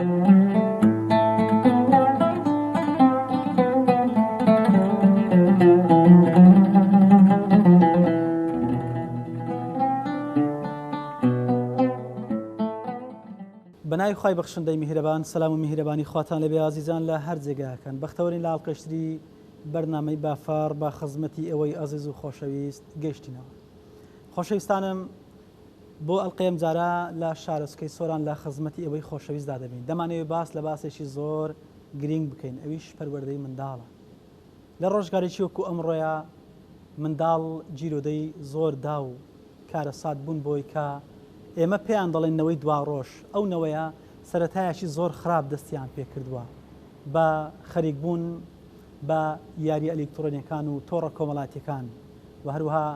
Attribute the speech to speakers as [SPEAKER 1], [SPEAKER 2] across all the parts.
[SPEAKER 1] بەناوی خوای بەخشندەی میهرەبان سەلام و میهرەبانی خواتان لێبێ ئازیزان لە هەر جێگایەکان بەختەوەرین لە ئاڵقەیشتری بەرنامەی بافەڕ بە خزمەتی ئێوەی ئازیز و خۆشەویست گەیشتینەوە خۆشەویستانم بۆ ئەڵقەی ئەمجارە لە شارۆچکەی سۆران لە خزمەتی ئێوەی خۆشەویستدا دەبین. دەمانەوێت باس لە باسێکی زۆر گرینگ بکەین ئەویش پەروەردەی منداڵە. لە ڕۆژگارێکی وەکو ئەمڕۆیا منداڵ گیرۆدەی زۆر داو و کارەسات بوون بۆی کە ئێمە پێیان دەڵێن نەوەی دواڕۆژ، ئەو نەوەیە سەرەتایەکی زۆر خراپ دەستیان پێکردووە بە خەریک بوون بە یاریە ئەلیکترۆنیەکان و تۆڕە کۆمەڵاتیەکان و هەروەها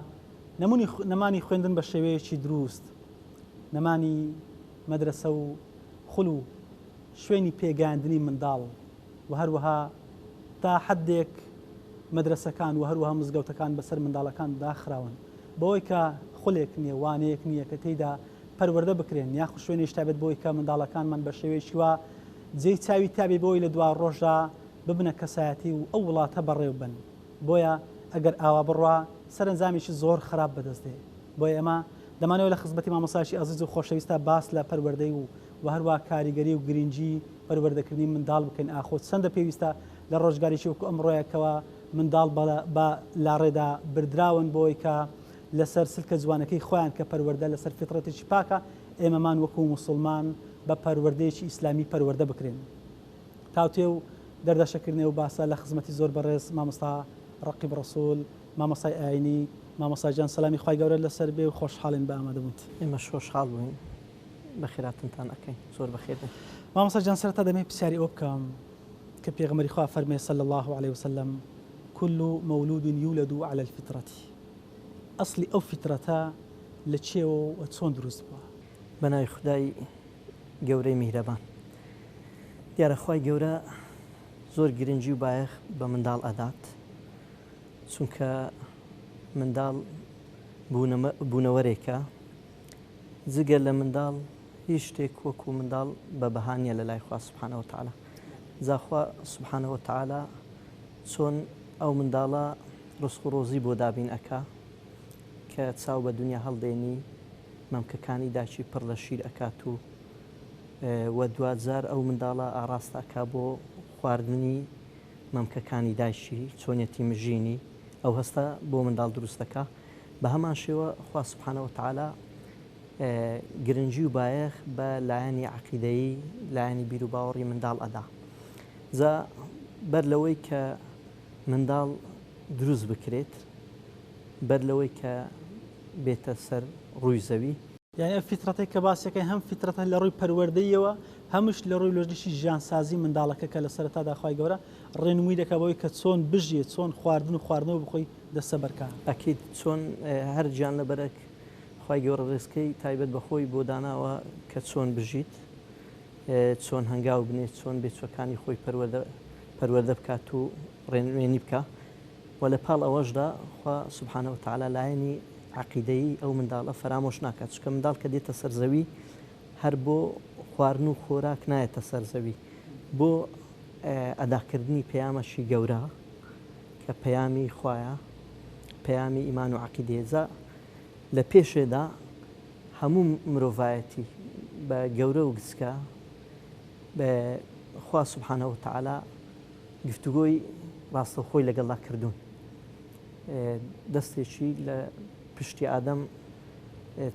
[SPEAKER 1] نەمونی نەمانی خوێندن بە شێوەیەکی دروست، نەمانی مەدرەسە و خول و شوێنی پێگەیاندنی منداڵ و هەروەها تا حەدێک مەدرەسەکان و هەروەها مزگەوتەکان بەسەر منداڵەکان داخراون بەوەی کە خولێک نییە وانەیەک نییە کە تێیدا پەروەردە بکرێن یاخود شوێنێکی تایبەت بۆی کە منداڵەکانمان بە شێوەیەکی وا جێی چاوی تابێ بۆی لە دوا ڕۆژدا ببنە کەسایەتی و ئەو وڵاتە بەڕێوبەن. بۆیە ئەگەر ئاوا بڕوا سەرەنجامێکی زۆر خراپ بەدەست دێ. بۆیە ئێمە دەمانەوێ لە خزمەتی مامۆستایەکی ئازیز و خۆشەویستا باس لە پەروەردەی و و هەروا کاریگەری و گرینگی پەروەردەکردنی منداڵ بکەین ئاخۆ چەندە پێویستە لە ڕۆژگارێکی وەکو ئەمڕۆیە کەوا منداڵ بە بە لاڕێدا بردراون بۆی کە لەسەر سلکە جوانەکەی خۆیان کە پەروەردە لەسەر فیتڕەتێکی پاکە ئێمەمان وەکو موسوڵمان بە پەروەردەیەکی ئیسلامی پەروەردە بکرێن. تاوتوێ و دەردەشەکردنی ئەو باسە لە خزمەتی زۆر بەڕێز مامۆستا ڕەقیب ڕەسوڵ مامۆستای ئاینی، مامۆستا گیان سەلامی خوای گەورەت لەسەر بێ و خۆشحاڵین بە ئامادەبوونت.
[SPEAKER 2] ئێمەش خۆشحاڵ بووین بەخێراتنتان ئەکەین زۆر بەخێر بێن.
[SPEAKER 1] مامۆستا گیان سەرەتا دەمەوێ پرسیاری ئەوە بکەم کە پێغەمبەری خوا فەرمێ صلی اللە علیە وسلم کل مولود یولد علی الفطرە ئەسڵی ئەو فیترەتە لە چێوە و چۆن دروست بووە؟
[SPEAKER 2] بەناوی خودای گەورەی میهرەبان. دیارە خوای گەورە زۆر گرنگی و بایەخ بە منداڵ ئەدات چونکە منداڵ بوونەوەرێکە جگە لە منداڵ هیچ شتێک وەکو منداڵ بە بەها نییە لە لای خوا سبحانە وتعالی جا خوا سبحانە وتعالی چۆن ئەو منداڵە ڕزق و ڕۆزی بۆ دابین ئەکا کە چاو بە دنیا هەڵدێنی مەمکەکانی داکی پڕ لە شیر ئەکات و و دواجار ئەو منداڵە ئاڕاستە ئەکا بۆ خواردنی مەمکەکانی دایکی، چۆنیەتی مژینی ئەو هەستە بۆ منداڵ دروست دەکا. بە هەمان شێوە خوا سبحانە وتعالی گرنگی و بایەخ بە لایەنی عەقیدەیی، لایەنی بیروباوەڕی منداڵ ئەدا. جا بەر لەوەی کە منداڵ دروست بکرێت، بەر لەوەی کە بێتە سەر ڕووی زەوی.
[SPEAKER 1] یانی ئەو فیترەتەی کە باسی ئەکەین هەم فیترەتە لە ڕووی پەروەردەییەوە هەمش لە ڕووی لۆژیکی ژیانسازی منداڵەکە کە لە سەرەتادا خوای گەورە ڕێنمووی دەکا بەوەی کە چۆن بژیێ چۆن خواردن و خواردنەوە بخۆی دەستەبەر کا.
[SPEAKER 2] ئەکید چۆن هەر گیانلەبەرەک خوای گەورە ڕێزکەی تایبەت بە خۆی بۆ داناوە کە چۆن بژیت چۆن هەنگاو بنێت چۆن بێچوەکانی خۆی پەروەردە پەروەردە بکات و ڕێنوێنی بکا. وە لە پاڵ ئەوەشدا خوا سبحانە وتعالی لایەنی عەقیدەیی ئەو منداڵە فەرامۆش ناکات، چونکە منداڵ کە دێتە سەر زەوی هەر بۆ خواردن و خۆراک نایەتە سەر زەوی، بۆ ئەداکردنی پەیامەکی گەورە کە پەیامی خوایە، پەیامی ئیمان و عەقیدەیە. جا لە پێشێدا هەموو مرۆڤایەتی بە گەورە و گچکە بە خوا سبحانە وتعالی گفتوگۆی ڕاستەوخۆی لەگەڵدا کردوون. دەستێکی لە پشتی ئادەم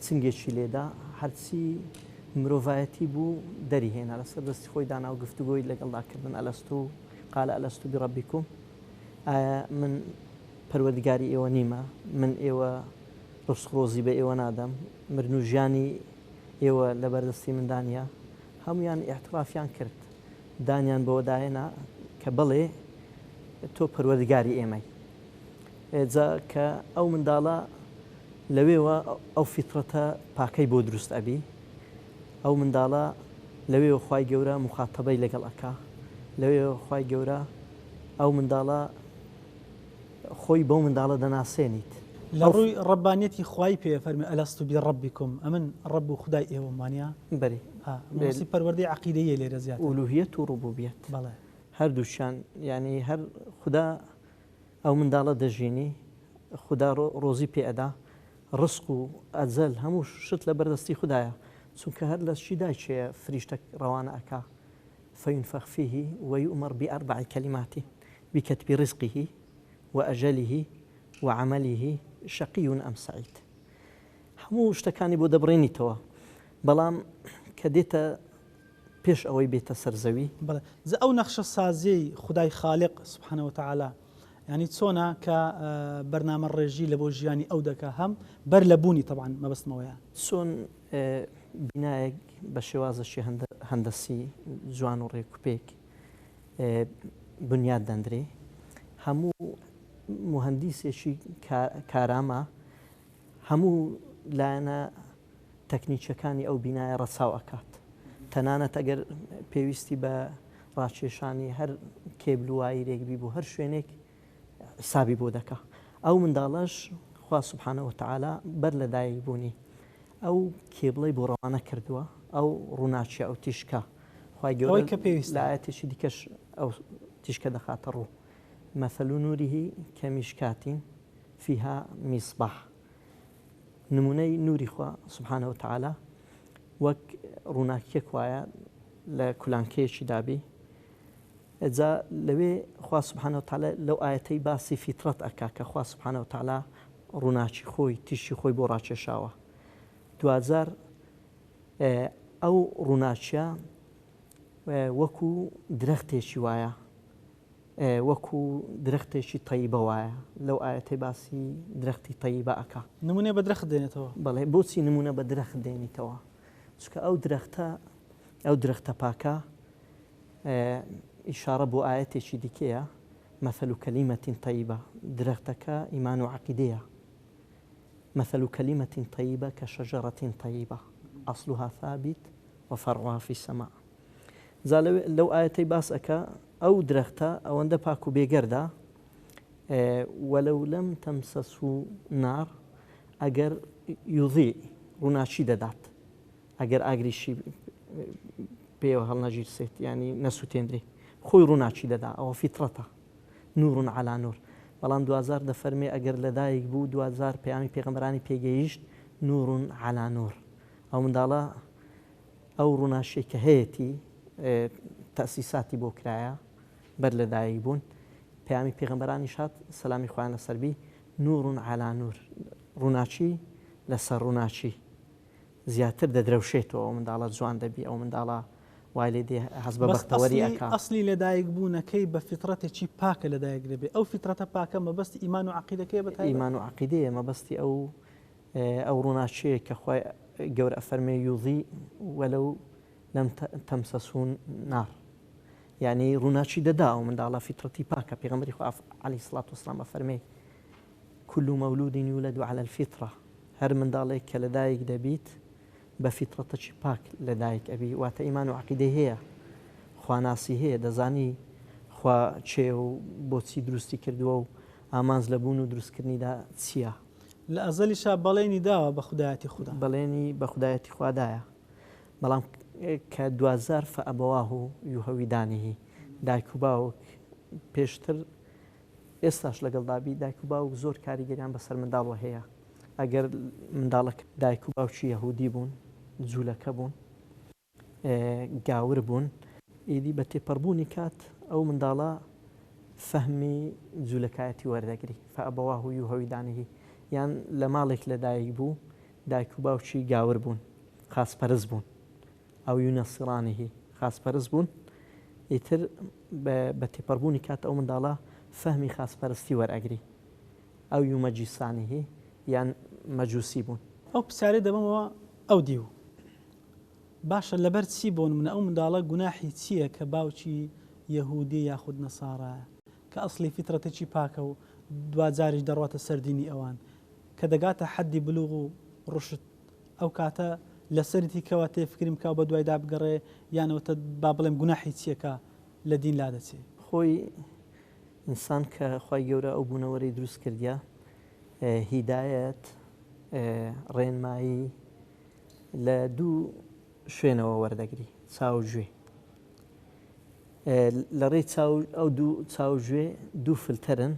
[SPEAKER 2] چنگێکی لێدا، هەرچی مرۆڤایەتی بوو دەری هێنا، لەسەر دەستی خۆی دانا و گفتوگۆی لەگەڵدا کردن، ئەلەستو قال ئەلەستو بربکم، ئایا من پەروەردگاری ئێوە نیمە، من ئێوە ڕزق ڕۆزی بە ئێوە نادەم، مردن و ژیانی ئێوە لەبەردەستی مندا نییە؟ هەموویان ئیعترافیان کرد. دانیان بەوەدا هێنا کە بەڵێ تۆ پەروەردگاری ئێمەی. جا کە ئەو منداڵە لەوێوە ئەو فیتڕەتە پاکەی بۆ دروست ئەبی، ئەو منداڵە لەوێوە خوای گەورە موخاتەبەی لەگەڵ ئەکا، لەوێوە خوای گەورە ئەو منداڵە خۆی بەو منداڵە دەناسێنیت.
[SPEAKER 1] لە ڕووی ڕەبانیەتی خوای پێ فەرمی ئەلەست بڕبکم ئەمن ڕەب و خودای ئێوەم وانە؟
[SPEAKER 2] بەری
[SPEAKER 1] مەبەستی پەروەردەی عەقیدەییە لێرە زیاتر.
[SPEAKER 2] ئولوهیەت و ڕوبوبیەت
[SPEAKER 1] بەڵێ.
[SPEAKER 2] هەردووکیان یانی هەر خودا ئەو منداڵە دەژینی خودا ڕۆزی پێ ئەدا ڕزق و ئەجەل هەموو شت لە بەردەستی خودایە چونکە هەر لە شی دایکێ فریشتە ڕەوانە ئەکا فينفخ فيه ويؤمر بأربع كلمات بكتب رزقه وأجله وعمله شقي أم سعيد هەموو شتەکانی بۆ دەبڕێنیتەوە بەڵام کە دێتە پێش ئەوەی بێتە سەر زەوی.
[SPEAKER 1] بەڵێ جا ئەو نەخشە سازیەی خودای خالق سبحانە وتعالی یانی چۆنە کە بەرنامە ڕێژی لە بۆ ژیانی ئەو دەکا هەم بەر لە بوونی تەبعەن مەبەستم ئەوەیە.
[SPEAKER 2] چۆن بینایەک بە شێوازەکی هەندەسی جوان و ڕێک و پێک بنیات دەندرێ هەموو موهەندیسێکی کارامە هەموو لایەنە تەکنیکیەکانی ئەو بینایە ڕەچاو ئەکات تەنانەت ئەگەر پێویستی بە ڕاکێشانی هەر کێبل و وایرێک بی بۆ هەر شوێنێک حسابی بۆ دەکا ئەو منداڵەش خوا سبحانە وتعالی بەر لە دایک بوونی ئەو کێبڵەی بۆ ڕەوانە کردووە ئەو ڕووناکیە ئەو تیشکە خوای گەورە
[SPEAKER 1] ئەوەی کە پێویستە
[SPEAKER 2] لە ئایەتێکی دیکەش ئەو تیشکە دەخاتە ڕوو مثل نوره کمشکاة فیها مصباح نمونەی نوری خوا سبحانە وتعالی وەک ڕووناکیەک وایە لە کولانکەیەکی دابی جا لەوێ خوا سبحانە وتعالی لەو ئایەتەی باسی فیتڕەت ئەکا کە خوا سبحانە وتعالی ڕووناکی خۆی تیشکی خۆی بۆ ڕاکێشاوە دواجار ئەو ڕووناکیە وەکو درەختێکی وایە وەکو درەختێکی تەیبە وایە لەو ئایەتەی باسی درەختی تەیبە ئەکا.
[SPEAKER 1] نمونەی بە درەخت دێنێتەوە.
[SPEAKER 2] بەڵێ بۆچی نمونە بە درەخت دێنیتەوە؟ چونکە ئەو درەختە ئەو درەختە پاکە ئیشاڕە بۆ ئایەتێکی دیکەیە مثل کلمة طیبە درەختەکە ئیمان و عەقیدەیە مثل کلمة طیبە کشجرة طیبە اصلها ثابت وفرعها في السماء جا لەو ئایەتەی باس ئەکا ئەو درەختە ئەوەندە پاک و بێگەردە وەلو لم تمسسه نار ئەگەر یوزی ڕووناکی دەدات ئەگەر ئاگریشی پێوە هەڵنەگیرسێت ینی نەسووتێنرێ خۆی ڕووناکی دەدا ئەوە فیتڕەتە نور علی نور بەڵام دوازار دەفەرمێ ئەگەر لەدایک بوو دوازار پەیامی پێغەمبەرانی پێگەیشت نور علی نور ئەو منداڵە ئەو ڕووناشیەی کە هەیەتی تەئسیساتی بۆ کرایە بەر لە دایک بوون پەیامی پێغەمبەرانیش هات سەلامی خوایان لەسەر بی نور علی نور ڕووناکی لەسەر ڕووناکی زیاتر دەدرەوشێتەوە ئەو منداڵە جوان دەبی ئەو منداڵە وای لێ دێ هەست بە
[SPEAKER 1] بەس
[SPEAKER 2] بەختەوەری
[SPEAKER 1] ئەسلی
[SPEAKER 2] ئەکا.
[SPEAKER 1] ئەسلی لەدایک بوونەکەی بە فیتڕەتێکی پاکە لەدایک دەبێ ئەو فیتڕەتە پاکە مەبەستی ئیمان و عەقیدەکەیە بە تایبەت؟
[SPEAKER 2] ئیمان و عەقیدەیە مەبەستی ئەو ئەو ڕووناکیەیە کە خوای گەورە ئەفەرمێ یوضی ولو لم تمسسه نار یعنی ڕووناکی دەدا ئەو منداڵە فیتڕەتی پاکە پێغەمبەری خوا عەلەیهی سڵات وسلام ئەفەرمێ كل مولود يولد على الفطرة هەر منداڵێک کە لەدایک دەبیت بە فیتڕەتەکی پاک لەدایک ئەبی واتە ئیمان و عەقیدەی هەیە خواناسی هەیە دەزانی خوا کێیە و بۆچی دروستی کردووە و ئامانج لە بوون و دروستکردنیدا چییە.
[SPEAKER 1] لە ئەزەلیشا بەڵێنی داوە بە خودایەتی خودا.
[SPEAKER 2] بەڵێنی بە خودایەتی خوا دایە بەڵام کە دواجار فأبواه يهودانه دایک و باوک پێشتر ئێستاش لەگەڵدا بی دایک و باوک زۆر کاریگەریان بەسەر منداڵوە هەیە ئەگەر منداڵەکە دایک و باوکی یەهودی بوون جوولەکە بوون گاور بوون. ئیدی بە تێپەڕبوونی کات ئەو منداڵە فەهمی جوولەکایەتی وەردەگری، فأبواه یهودانه، یان لە ماڵێک لەدایک بوو دایک و باوکی گاور بوون، خاچپەرست بوون، ئەو ینصرانه، خاچپەرست بوون، ئیتر بە تێپەڕبوونی کات ئەو منداڵە فەهمی خاچپەرستی وەرئەگری، ئەو یمجسانه، یان مەجوسی بوون.
[SPEAKER 1] ئەو پرسیارەی دەبەمەوە ئەو دیو. باشە لەبەر چی بۆ نمونە ئەو منداڵە گوناحی چیە کە باوکی یەهودیە یاخود نەسارایە کە ئەسڵی فیترەتێکی پاکە و دواجاریش دەڕواتە سەر دینی ئەوان کە دەگاتە حەدی بلوغ و ڕوشد ئەو کاتە لەسەرتی کەوا تێفکرین بکا و بەدوایدا بگەڕێ یان ئەوەتە با بڵێم گوناحی چیە کە لە دین لادەچێ؟
[SPEAKER 2] خۆی ئینسان کە خوای گەورە ئەو بوونەوەرەی دروست کردیە. هیدایەت، ڕێنمایی لە دوو شوێنەوە وەردەگری، چاو و گوێ. لە ڕێی چاو ئەو دوو چاو و گوێ دوو فلتەرن،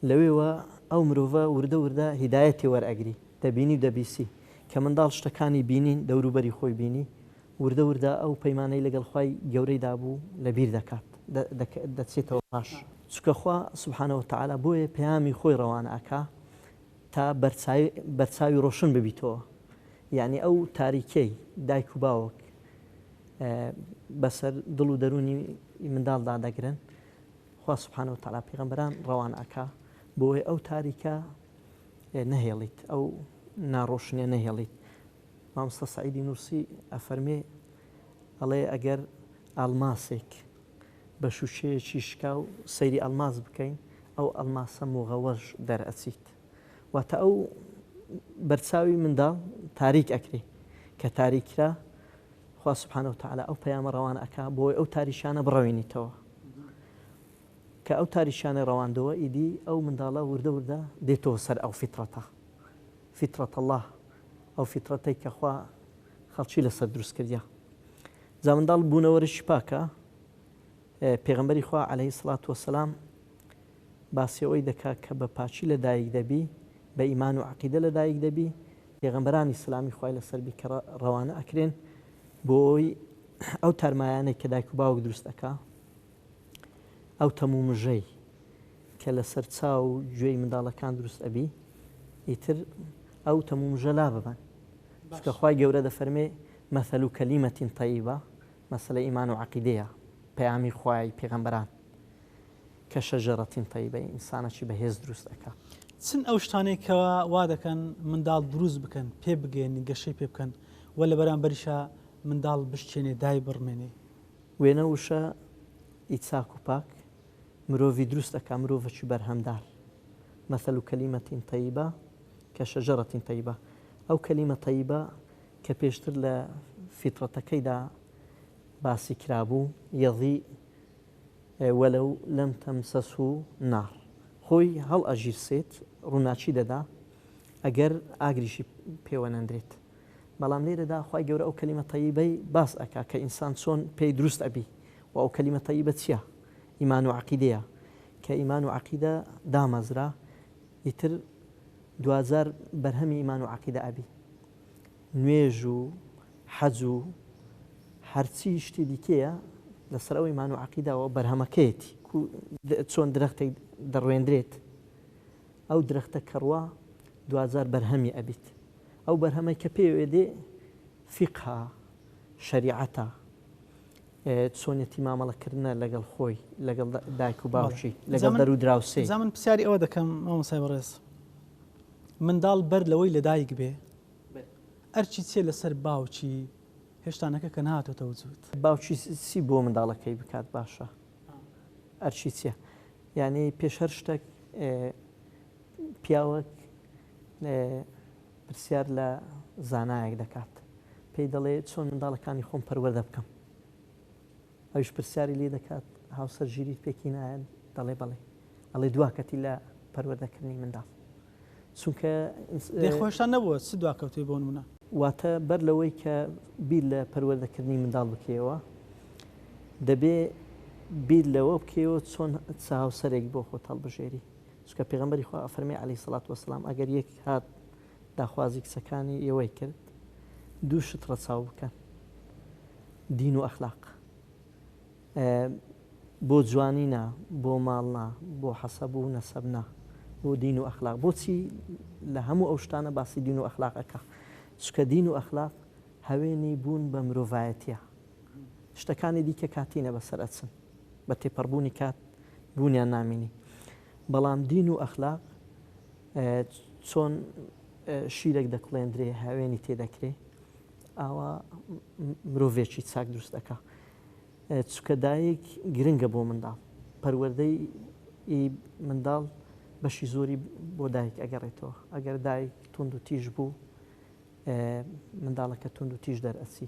[SPEAKER 2] لەوێوە ئەو مرۆڤە وردە وردە هیدایەتی وەرئەگری، دەبینی و دەبیسی. کە منداڵ شتەکانی بینین، دەوروبەری خۆی بینی، وردە وردە ئەو پەیمانەی لەگەڵ خوای گەورەی دابوو لەبیر دەکات، دەچێتەوە پاش. چونکە خوا سبحانە وتعالی بۆیە پەیامی خۆی ڕەوانە ئەکا تا بەرچاوی ڕۆشن ببیتەوە، یەعنی ئەو تاریکیەی دایک و باوک بەسەر دڵ و دەروونی منداڵدا دەگرن، خوا سبحانە وتعالی پێغەمبەران ڕەوانە ئەکا بۆیە ئەو تاریکە نەهێڵیت، ئەو ناڕۆشنیە نەهێڵیت. مامۆستا سەعیدی نوورسی ئەفەرمێ ئەڵێ ئەگەر ئەڵماسێک بە شووشەیەکی شکاو سەیری ئەڵماس بکەین ئەو ئەڵماسە موغەوەش دەرئەچیت واتە ئەو بەرچاوی منداڵ تاریک ئەکرێ کە تاریک کرا خوا سبحانە وتعالی ئەو پەیامە ڕەوانە ئەکا بۆی ئەو تاریکانە بڕەوێنیتەوە کە ئەو تاریکانە ڕەواندەوە ئیدی ئەو منداڵە وردە وردە دێتەوە سەر ئەو فیتڕەتە فیتڕەت اللە ئەو فیتڕەتەی کە خوا خەڵکی لەسەر دروست کردیە جا منداڵ بوونەوەرێکی پاکە پێغەمبەری خوا عەلەیهی سڵات وەسەلام باسی ئەوەی دەکا کە بە پاکی لە دایک دەبی بە ئیمان و عەقیدە لە دایک دەبی پێغەمبەرانی سلامی خوای لەسەر بی کە ڕەوانە ئەکرێن بۆ ئەوەی ئەو تارمایانەی کە دایک و باوک دروست ئەکا ئەو تەمومژەی کە لەسەر چاو و گوێی منداڵەکان دروست ئەبی ئیتر ئەو تەمومژە لا ببەن چونکە خوای گەورە دەفەرمێ مثل کلمة طیبە مەسەلە ئیمان و عەقیدەیە پەیامی خوای پێغەمبەران کە شجرة طیبە ئینسانەکی بەهێز دروست ئەکا.
[SPEAKER 1] چن ئەو شتانەی کەوا وا دەکەن منداڵ دروست بکەن پێ بگەیەنی گەشەی پێ بکەن و لە بەرامبەریشا منداڵ بشکێنێ دایبڕمێنێ؟
[SPEAKER 2] وێنە وشە ی چاک و پاک مرۆڤی دروست ئەکا مرۆڤەکی بەرهەمدار مثل کلمە طیبە کشجرە طیبە ئەو کەلیمە طیبە کە پێشتر لە فیتڕەتەکەیدا باسی کرابوو یضیء ولو لم تمسسه نار خۆی هەڵئەژیرسێت ڕووناکی دەدا ئەگەر ئاگریشی پێوە نەندرێت بەڵام لێرەدا خوای گەورە ئەو کەلیمە تەیبەی باس ئەکا کە ئینسان چۆن پێی دروست ئەبی و ئەو کەلیمە تەیبە چیە ئیمان و عەقیدەیە کە ئیمان و عەقیدە دامەزرا ئیتر دواجار بەرهەمی ئیمان و عەقیدە ئەبی نوێژ و حەج و هەرچی شتی دیکەیە لەسەر ئەو ئیمان و عەقیدەوە بەرهەمەکەیەتی چۆن درەختێک دەڕوێندرێت ئەو درەختە کەڕوا دواجار بەرهەمی ئەبیت ئەو بەرهەمەی کە پێوێ دێ فیقهە، شەریعەتە، چۆنیەتی مامەڵەکردنە لەگەڵ خۆی، لەگەڵ دایک و باوکی، لەگەڵ دەر و دراوسێی.
[SPEAKER 1] جا من پرسیاری ئەوە دەکەم مامۆستای بەڕێز، منداڵ بەر لەوەی لەدایک بێ ئەرکی چیە لەسەر باوکی هێشتا نەکە کە نەهاتۆتە وجود؟
[SPEAKER 2] باوکی چی بۆ منداڵەکەی بکات باشە؟ ئەرکی چیە؟ یانی پێش هەر شتێک پیاوەک پرسیار لە زانایەک دەکات پێی دەڵێ چۆن منداڵەکانی خۆم پەروەردە بکەم ئەویش پرسیاری لێ دەکات هاوسەر ژیریت پێکی نایەت دەڵێ بەڵێ ئەڵێ دواکەتی لە پەروەردەکردنی منداڵ چونکە
[SPEAKER 1] خۆشتان نەبووە چ دواکەوتوی بۆ نمونە
[SPEAKER 2] واتە بەر لەوەی کە بیر لە پەروەردەکردنی منداڵ بکەیەوە دەبێ بیر لەوە بکەیەوە چۆن چ هاوسەرێک بۆ خۆت هەڵبژێری چونکە پێغەمبەری خوا ئەفەرمێ علیە سڵات وسلام ئەگەر یەک هات داخوازی کچەکانی ئێوەی کرد دوو شت ڕەچاو بکەن دین و ئەخلاق بۆ جوانی نا بۆ ماڵ نا بۆ حەسەب و نەسەب نا بۆ دین و ئەخلاق بۆچی لە هەموو ئەو شتانە باسی دین و ئەخلاق ئەکا چونکە دین و ئەخلاق هەوێنی بوون بە مرۆڤایەتیە شتەکانی دیکە کاتینە بەسەر ئەچن بە تێپەڕبوونی کات بوونیان نامینی بەڵام دین و ئەخلاق چۆن شیرێک دەکوڵێندرێ هاوێنی تێدەکرێ ئاوا مرۆڤێکی چاک دروست دەکا چکە دایک گرنگە بۆ منداڵ پەروەردەی منداڵ بەشی زۆری بۆ دایک ئەگەڕێتەوە ئەگەر دایک توند و تیژ بوو منداڵەکە توند و تیژ دەرئەچی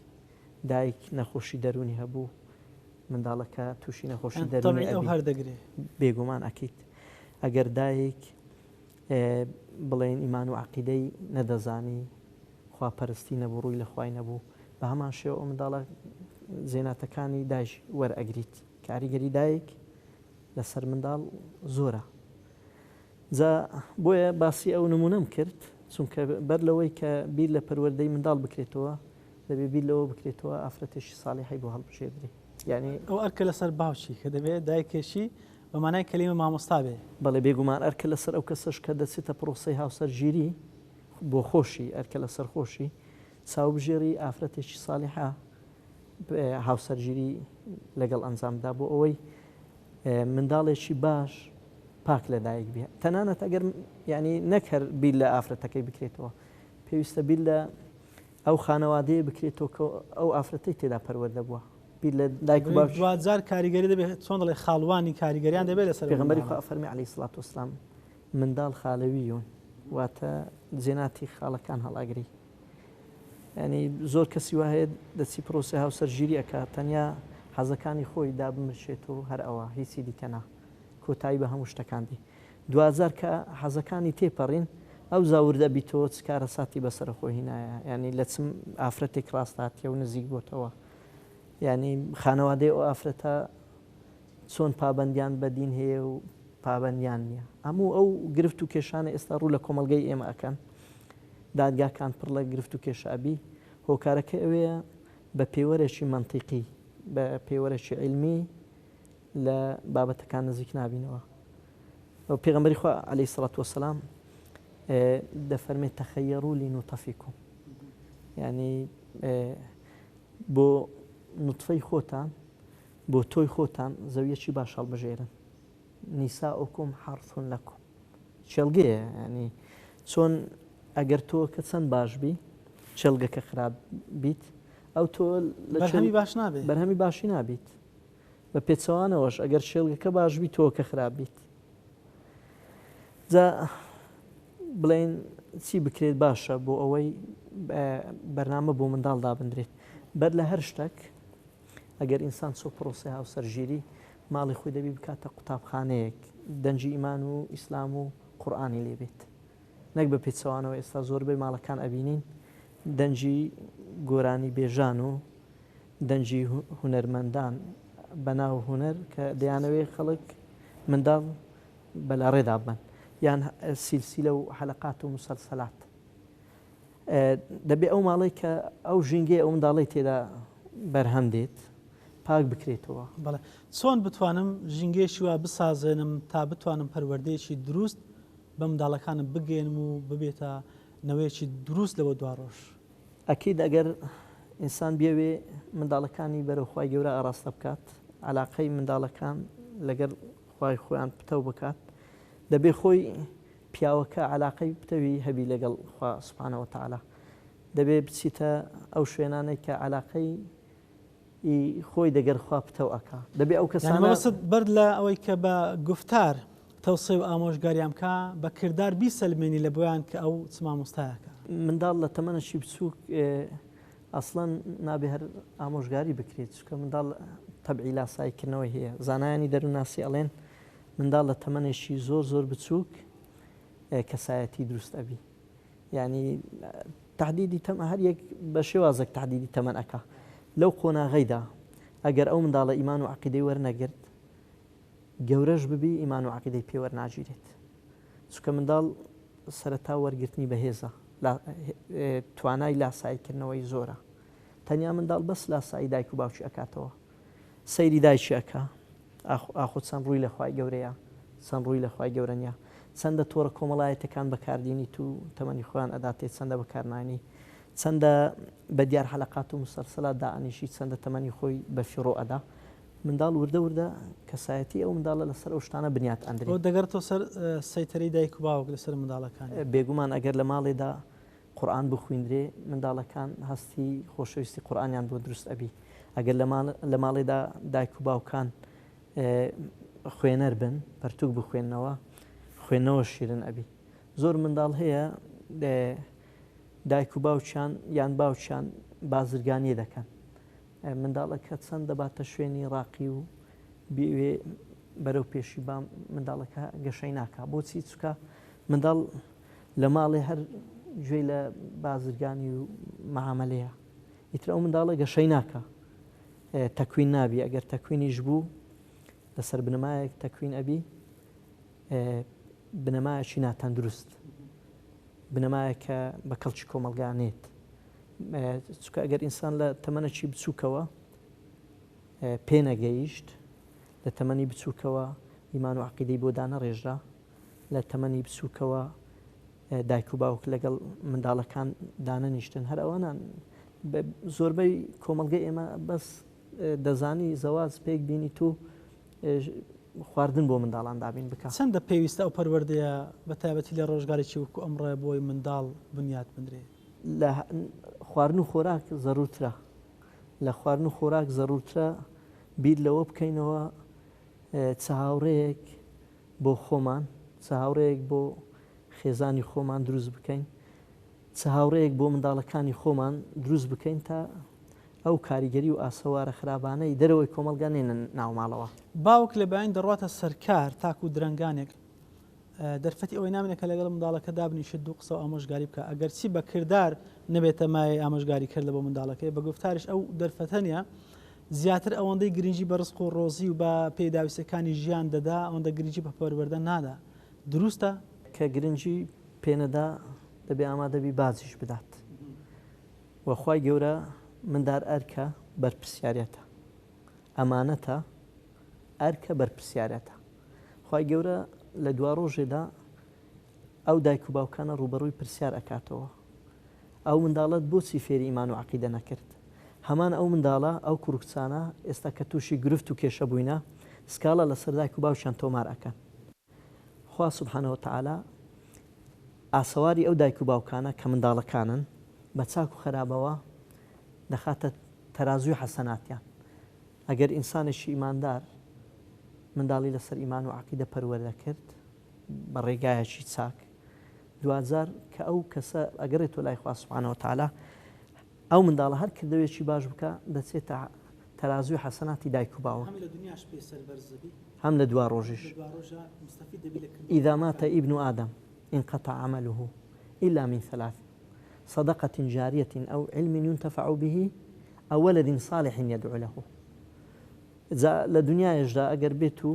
[SPEAKER 2] دایک نەخۆشی دەروونی هەبوو منداڵەکە تووشی نەخۆشی دەروونی
[SPEAKER 1] ئەو هەر دەگرێ
[SPEAKER 2] بێگومان ئەکیت ئەگەر دایک. بڵێین ئیمان و عەقیدەی نەدەزانی، خواپەرستی نەبوو، ڕووی لە خوای نەبوو، بە هەمان شێوە ئەو منداڵە جێناتەکانی دایک وەرئەگریت. کاریگەری دایک لەسەر منداڵ زۆرە. جا بۆیە باسی ئەو نمونەم کرد، چونکە بەر لەوەی کە بیر لە پەروەردەی منداڵ بکرێتەوە، دەبێ بیر لەوە بکرێتەوە ئافرەتێکی ساڵیحی بۆ هەڵبژێردرێ. یانی.
[SPEAKER 1] ئەو ئەرکە لەسەر باوکی کە دەبێ دایکێکی بە مانای کەلیمە مامۆستا بێ.
[SPEAKER 2] بەڵێ بێگومان ئەرکە لەسەر ئەو کەسەش کە دەچێتە پرۆسەی هاوسەرگیری بۆ خۆشی ئەرکە لەسەر خۆشی چاوبژێری ئافرەتێکی ساڵیحە هاوسەرگیری لەگەڵ ئەنجام بدا بۆ ئەوەی منداڵێکی باش پاک لەدایک بێ تەنانەت ئەگەر ینی نەک هەر بیر لە ئافرەتەکەی بکرێتەوە پێویستە بیر لە ئەو خانەوادەیە بکرێتەوە کە ئەو ئافرەتەی تێدا پەروەردە بووە بیر لە دایک و باوکی
[SPEAKER 1] دواجار کاریگەری دەبێت چۆن دەڵێ خاڵوانی کاریگەریان دەبێت لەسەر
[SPEAKER 2] پێغەمبەری خوا فەرمی عەلەیهی سڵات وسلام منداڵ خالەویون واتە جێناتی خاڵەکان هەڵئەگری ینی زۆر کەسی وا هەیە دەچی پرۆسەی هاوسەرگیری ئەکا تەنیا حەزەکانی خۆی دابمرشێت و هەر ئەوە هیچی دیکە نا کۆتایی بە هەموو شتەکان دی دواجار کە حەزەکانی تێپەڕین ئەوجا ورد ئەبیتەوە چ کارەساتی بەسەر خۆی هینایە یانی لە چ ئافرەتێک ڕاست هاتیە و نزیک بۆتەوە یانی خانەوادەی ئەو ئافرەتە چۆن پابەندیان بە دین هەیە و پابەندیان نییە هەموو ئەو گرفت و کێشانە ئێستا ڕوو لە کۆمەڵگەی ئێمە ئەکەن دادگاکان پڕ لە گرفت و کێشە ئەبی هۆکارەکە ئەوەیە بە پێوەرێکی مەنتیقی بە پێوەرێکی عیلمی لە بابەتەکان نزیک نابینەوە و پێغەمبەری خوا عەلەیهی سڵات وەسەلام دەفەرمێت تەخەیەڕوو لینوتەفیکم یعنی بۆ نوتفەی خۆتان بۆ تۆی خۆتان زەویەکی باش هەڵبژێرن نیساؤکم حەرث لەکم چێڵگەیە ینی چۆن ئەگەر تۆ کە چەند باش بی چێڵگەکە خراپ بیت ئەو تۆ
[SPEAKER 1] لە بەرهەمی باش نابێت
[SPEAKER 2] بەرهەمی باشی نابیت بە پێچەوانەوەش ئەگەر شێڵگەکە باش بیت تۆ کە خراپ بیت جا بڵێن چی بکرێت باشە بۆ ئەوەی بەرنامە بۆ منداڵ دابدرێت بەر لە هەر شتێک ئەگەر ئینسان چۆ پرۆسی هاوسەرگیری ماڵی خۆی دەبی بکاتە قوتابخانەیەک دەنجی ئیمان و ئیسلام و قورآانی لێبێت نەک بە پێچەوانەوە ئێستا زۆربەی ماڵەکان ئەبینین دەنگی گۆرانی بێژان و دەنگی هونەرمەندان بەناو هونەر کە دەیانەوێ خەڵک منداڵ بەلاڕێدا ببەن یان سیلسیلە و حەلەقات و مسەلسەلات دەبێ ئەو ماڵەی کە ئەو ژینگەی ئەو منداڵەی تێدا بەرهەم دێت پاک بکرێتەوە.
[SPEAKER 1] بەڵێ چۆن بتوانم ژینگەیەکی وا بسازێنم تا بتوانم پەروەردەیەکی دروست بە منداڵەکانم بگەیەنم و ببێتە نەوەیەکی دروست لەوە دواڕۆژ؟
[SPEAKER 2] ئەکید ئەگەر ئینسان بیەوێ منداڵەکانی بەرەو خوای گەورە ئاڕاستە بکات، عەلاقەی منداڵەکان لەگەڵ خوای خۆیان پتەو بکات، دەبێ خۆی پیاوەکە عەلاقەی پتەوی هەبی لەگەڵ خوا سبحانە وتعالی، دەبێ بچیتە ئەو شوێنانەی کە عەلاقەی ی خۆی دەگەر خوا پتەو ئەکا دەبێ ئەو
[SPEAKER 1] کەسانە. یانی مەبەستت بەر لە ئەوەی کە بە گوفتار تەوسێ و ئامۆژگاریان بکا بە کردار بیسەلمێنی لە بۆیان کە ئەو چ مامۆستایەکە.
[SPEAKER 2] منداڵ لە تەمەنەکی بچووک ئەسڵەن نابێ هەر ئامۆژگاری بکرێت چونکە منداڵ تەبعی لاسایی کردنەوەی هەیە زانایانی دەروونناسی ئەڵێن منداڵ لە تەمەنێکی زۆر زۆر بچووک کەسایەتی دروست ئەبی یانی تەحدیدی تەمەن هەر یەک بە شێوازێک تەحدیدی تەمەن ئەکا لەو قۆناغەیدا ئەگەر ئەو منداڵە ئیمان و عەقیدەی وەرنەگرت گەورەش ببی ئیمان و عەقیدەی پێ وەرناگیرێت چونکە منداڵ سەرەتا وەرگرتنی بەهێزە توانای لاساییکردنەوەی زۆرە تەنیا منداڵ بەس لاسایی دایک و باوکی ئەکاتەوە سەیری دایکی ئەکا ئاخۆ چەند ڕووی لە خوای گەورەیە چەند ڕووی لە خوای گەورە نیە چەندە تۆڕە کۆمەڵایەتەکان بەکاردینیت و تەمەنی خۆیان ئەداتێ چەندە بەکارنانی چەندە بە دیار حەلەقات و مسەلسەلات دائەنیشی چەندە تەمەنی خۆی بە فیڕۆ ئەدا منداڵ وردە وردە کەسایەتی ئەو منداڵە لەسەر ئەو شتانە بنیات ئەندرێ.
[SPEAKER 1] ئەوە دەگەڕێتەوە سەر سەیتەرەی دایک و باوک لەسەر منداڵەکانیان.
[SPEAKER 2] بێگومان ئەگەر لە ماڵێدا قورئان بخویندرێ منداڵەکان هەستی خۆشەویستی قورئانیان بۆ دروست ئەبی ئەگەر لە ماڵێدا دایک و باوکان خوێنەر بن پەرتوک بخوێنەوە خوێندنەوە شیرن ئەبی زۆر منداڵ هەیە دایک و باوکیان یان باوکیان بازرگانی دەکەن منداڵەکە چەند دەباتە شوێنی ڕاقی و بێ بەرەو پێشی با منداڵەکە گەشەی ناکا بۆچی چکە. منداڵ لە ماڵێ هەر گوێی لە بازرگانی و مەعامەلەیە ئیتر ئەو منداڵە گەشەی ناکا تەکوین نابی ئەگەر تەکوینیش بوو لەسەر بنەمایەک تەکوین ئەبی بنەمایەکی ناتەندروست بنەمایە کە بە کەڵکی کۆمەڵگا نێت چونکە ئەگەر ئینسان لە تەمەنەکی بچووکەوە پێنەگەیشت لە تەمەنی بچووکەوە ئیمان و عقیدەی بۆ دانەڕێژرا لە تەمەنی بچووکەوە دایک و باوک لەگەڵ منداڵەکان دانەنیشتن هەر ئەوانان زۆربەی کۆمەڵگەی ئێمە بەس دەزانی زەواج پێک بینیت و خواردن بۆ منداڵان دابین بکە.
[SPEAKER 1] چەندە پێویستە ئەو پەروەردەیە بە تایبەتی لە ڕۆژگارێکی وەکو ئەمڕۆیە بۆی منداڵ بنیات بنرێ؟
[SPEAKER 2] لە خواردن و خۆراک زەرورترە. لە خواردن و خۆراک زەرورترە بیر لەوە بکەینەوە چ هاوڕێیەک بۆ خۆمان، چ هاوڕێیەک بۆ خێزانی خۆمان دروست بکەین، چ هاوڕێیەک بۆ منداڵەکانی خۆمان دروست بکەین تا ئەو کاریگەری و ئاسەوارە خراپانەی دەرەوەی کۆمەڵگا نێنە ناو ماڵەوە.
[SPEAKER 1] باوک لە بەیانی دەڕواتە سەر کار تاکو درەنگانێک دەرفەتی ئەوەی نامێنێت کە لەگەڵ منداڵەکە دابنیشێت دوو قسە و ئامۆژگاری بکات، ئەگەرچی بە کردار نەبێتە مایەی ئامۆژگاری کردن بۆ منداڵەکەی، بە گوفتاریش ئەو دەرفەتە نییە، زیاتر ئەوەندەی گرنگی بە ڕزق و ڕۆزی و بە پێداویستیەکانی ژیان دەدا ئەوەندە گرنگی بە پەروەردە نادا، دروستە؟
[SPEAKER 2] کە گرنگی پێنەدا دەبێ ئامادەبی باجیش بدات و خوای گەورە مندار ئەرکە بەرپرسیارێتە ئەمانەتە ئەرکە بەرپرسیارێتە خوای گەورە لە دواڕۆژێدا ئەو دایک و باوکانە ڕووبەڕووی پرسیار ئەکاتەوە ئەو منداڵەت بۆچی فێری ئیمان و عەقیدە نەکرد؟ هەمان ئەو منداڵە ئەو کوڕ و کچانە ئێستا کە تووشی گرفت و کێشە بووینە سکاڵا لەسەر دایک و باوکیان تۆمار ئەکەن. خوا سبحانە وتعالی ئاسەواری ئەو دایک و باوکانە کە منداڵەکانن بە چاک و خەرابەوە دەخاتە تەرازووی حەسەناتیان. ئەگەر ئینسانێکی ئیماندار منداڵی لەسەر ئیمان و عەقیدە پەروەردە کرد بە ڕێگایەکی چاک دواجار کە ئەو کەسە ئەگەڕێتەوە لای خوا سبحانە وتعالی ئەو منداڵە هەر کردەوەیەکی باش بکا دەچێتە تەرازوی حەسەناتی دایک و باوک
[SPEAKER 1] هەم لە دنیاش پێ سەربەرز دەبی
[SPEAKER 2] هەم لە دوا ڕۆژیش
[SPEAKER 1] لە دوا ڕۆژا مستەفید دەبی لە کردەوە
[SPEAKER 2] اذا مات ابن آدم انقطع عمله الا من ثلاث صدقة جاریە او علم ينتفع به او ولد صالح يدعو له جا لە دنیایشدا ئەگەر بێت و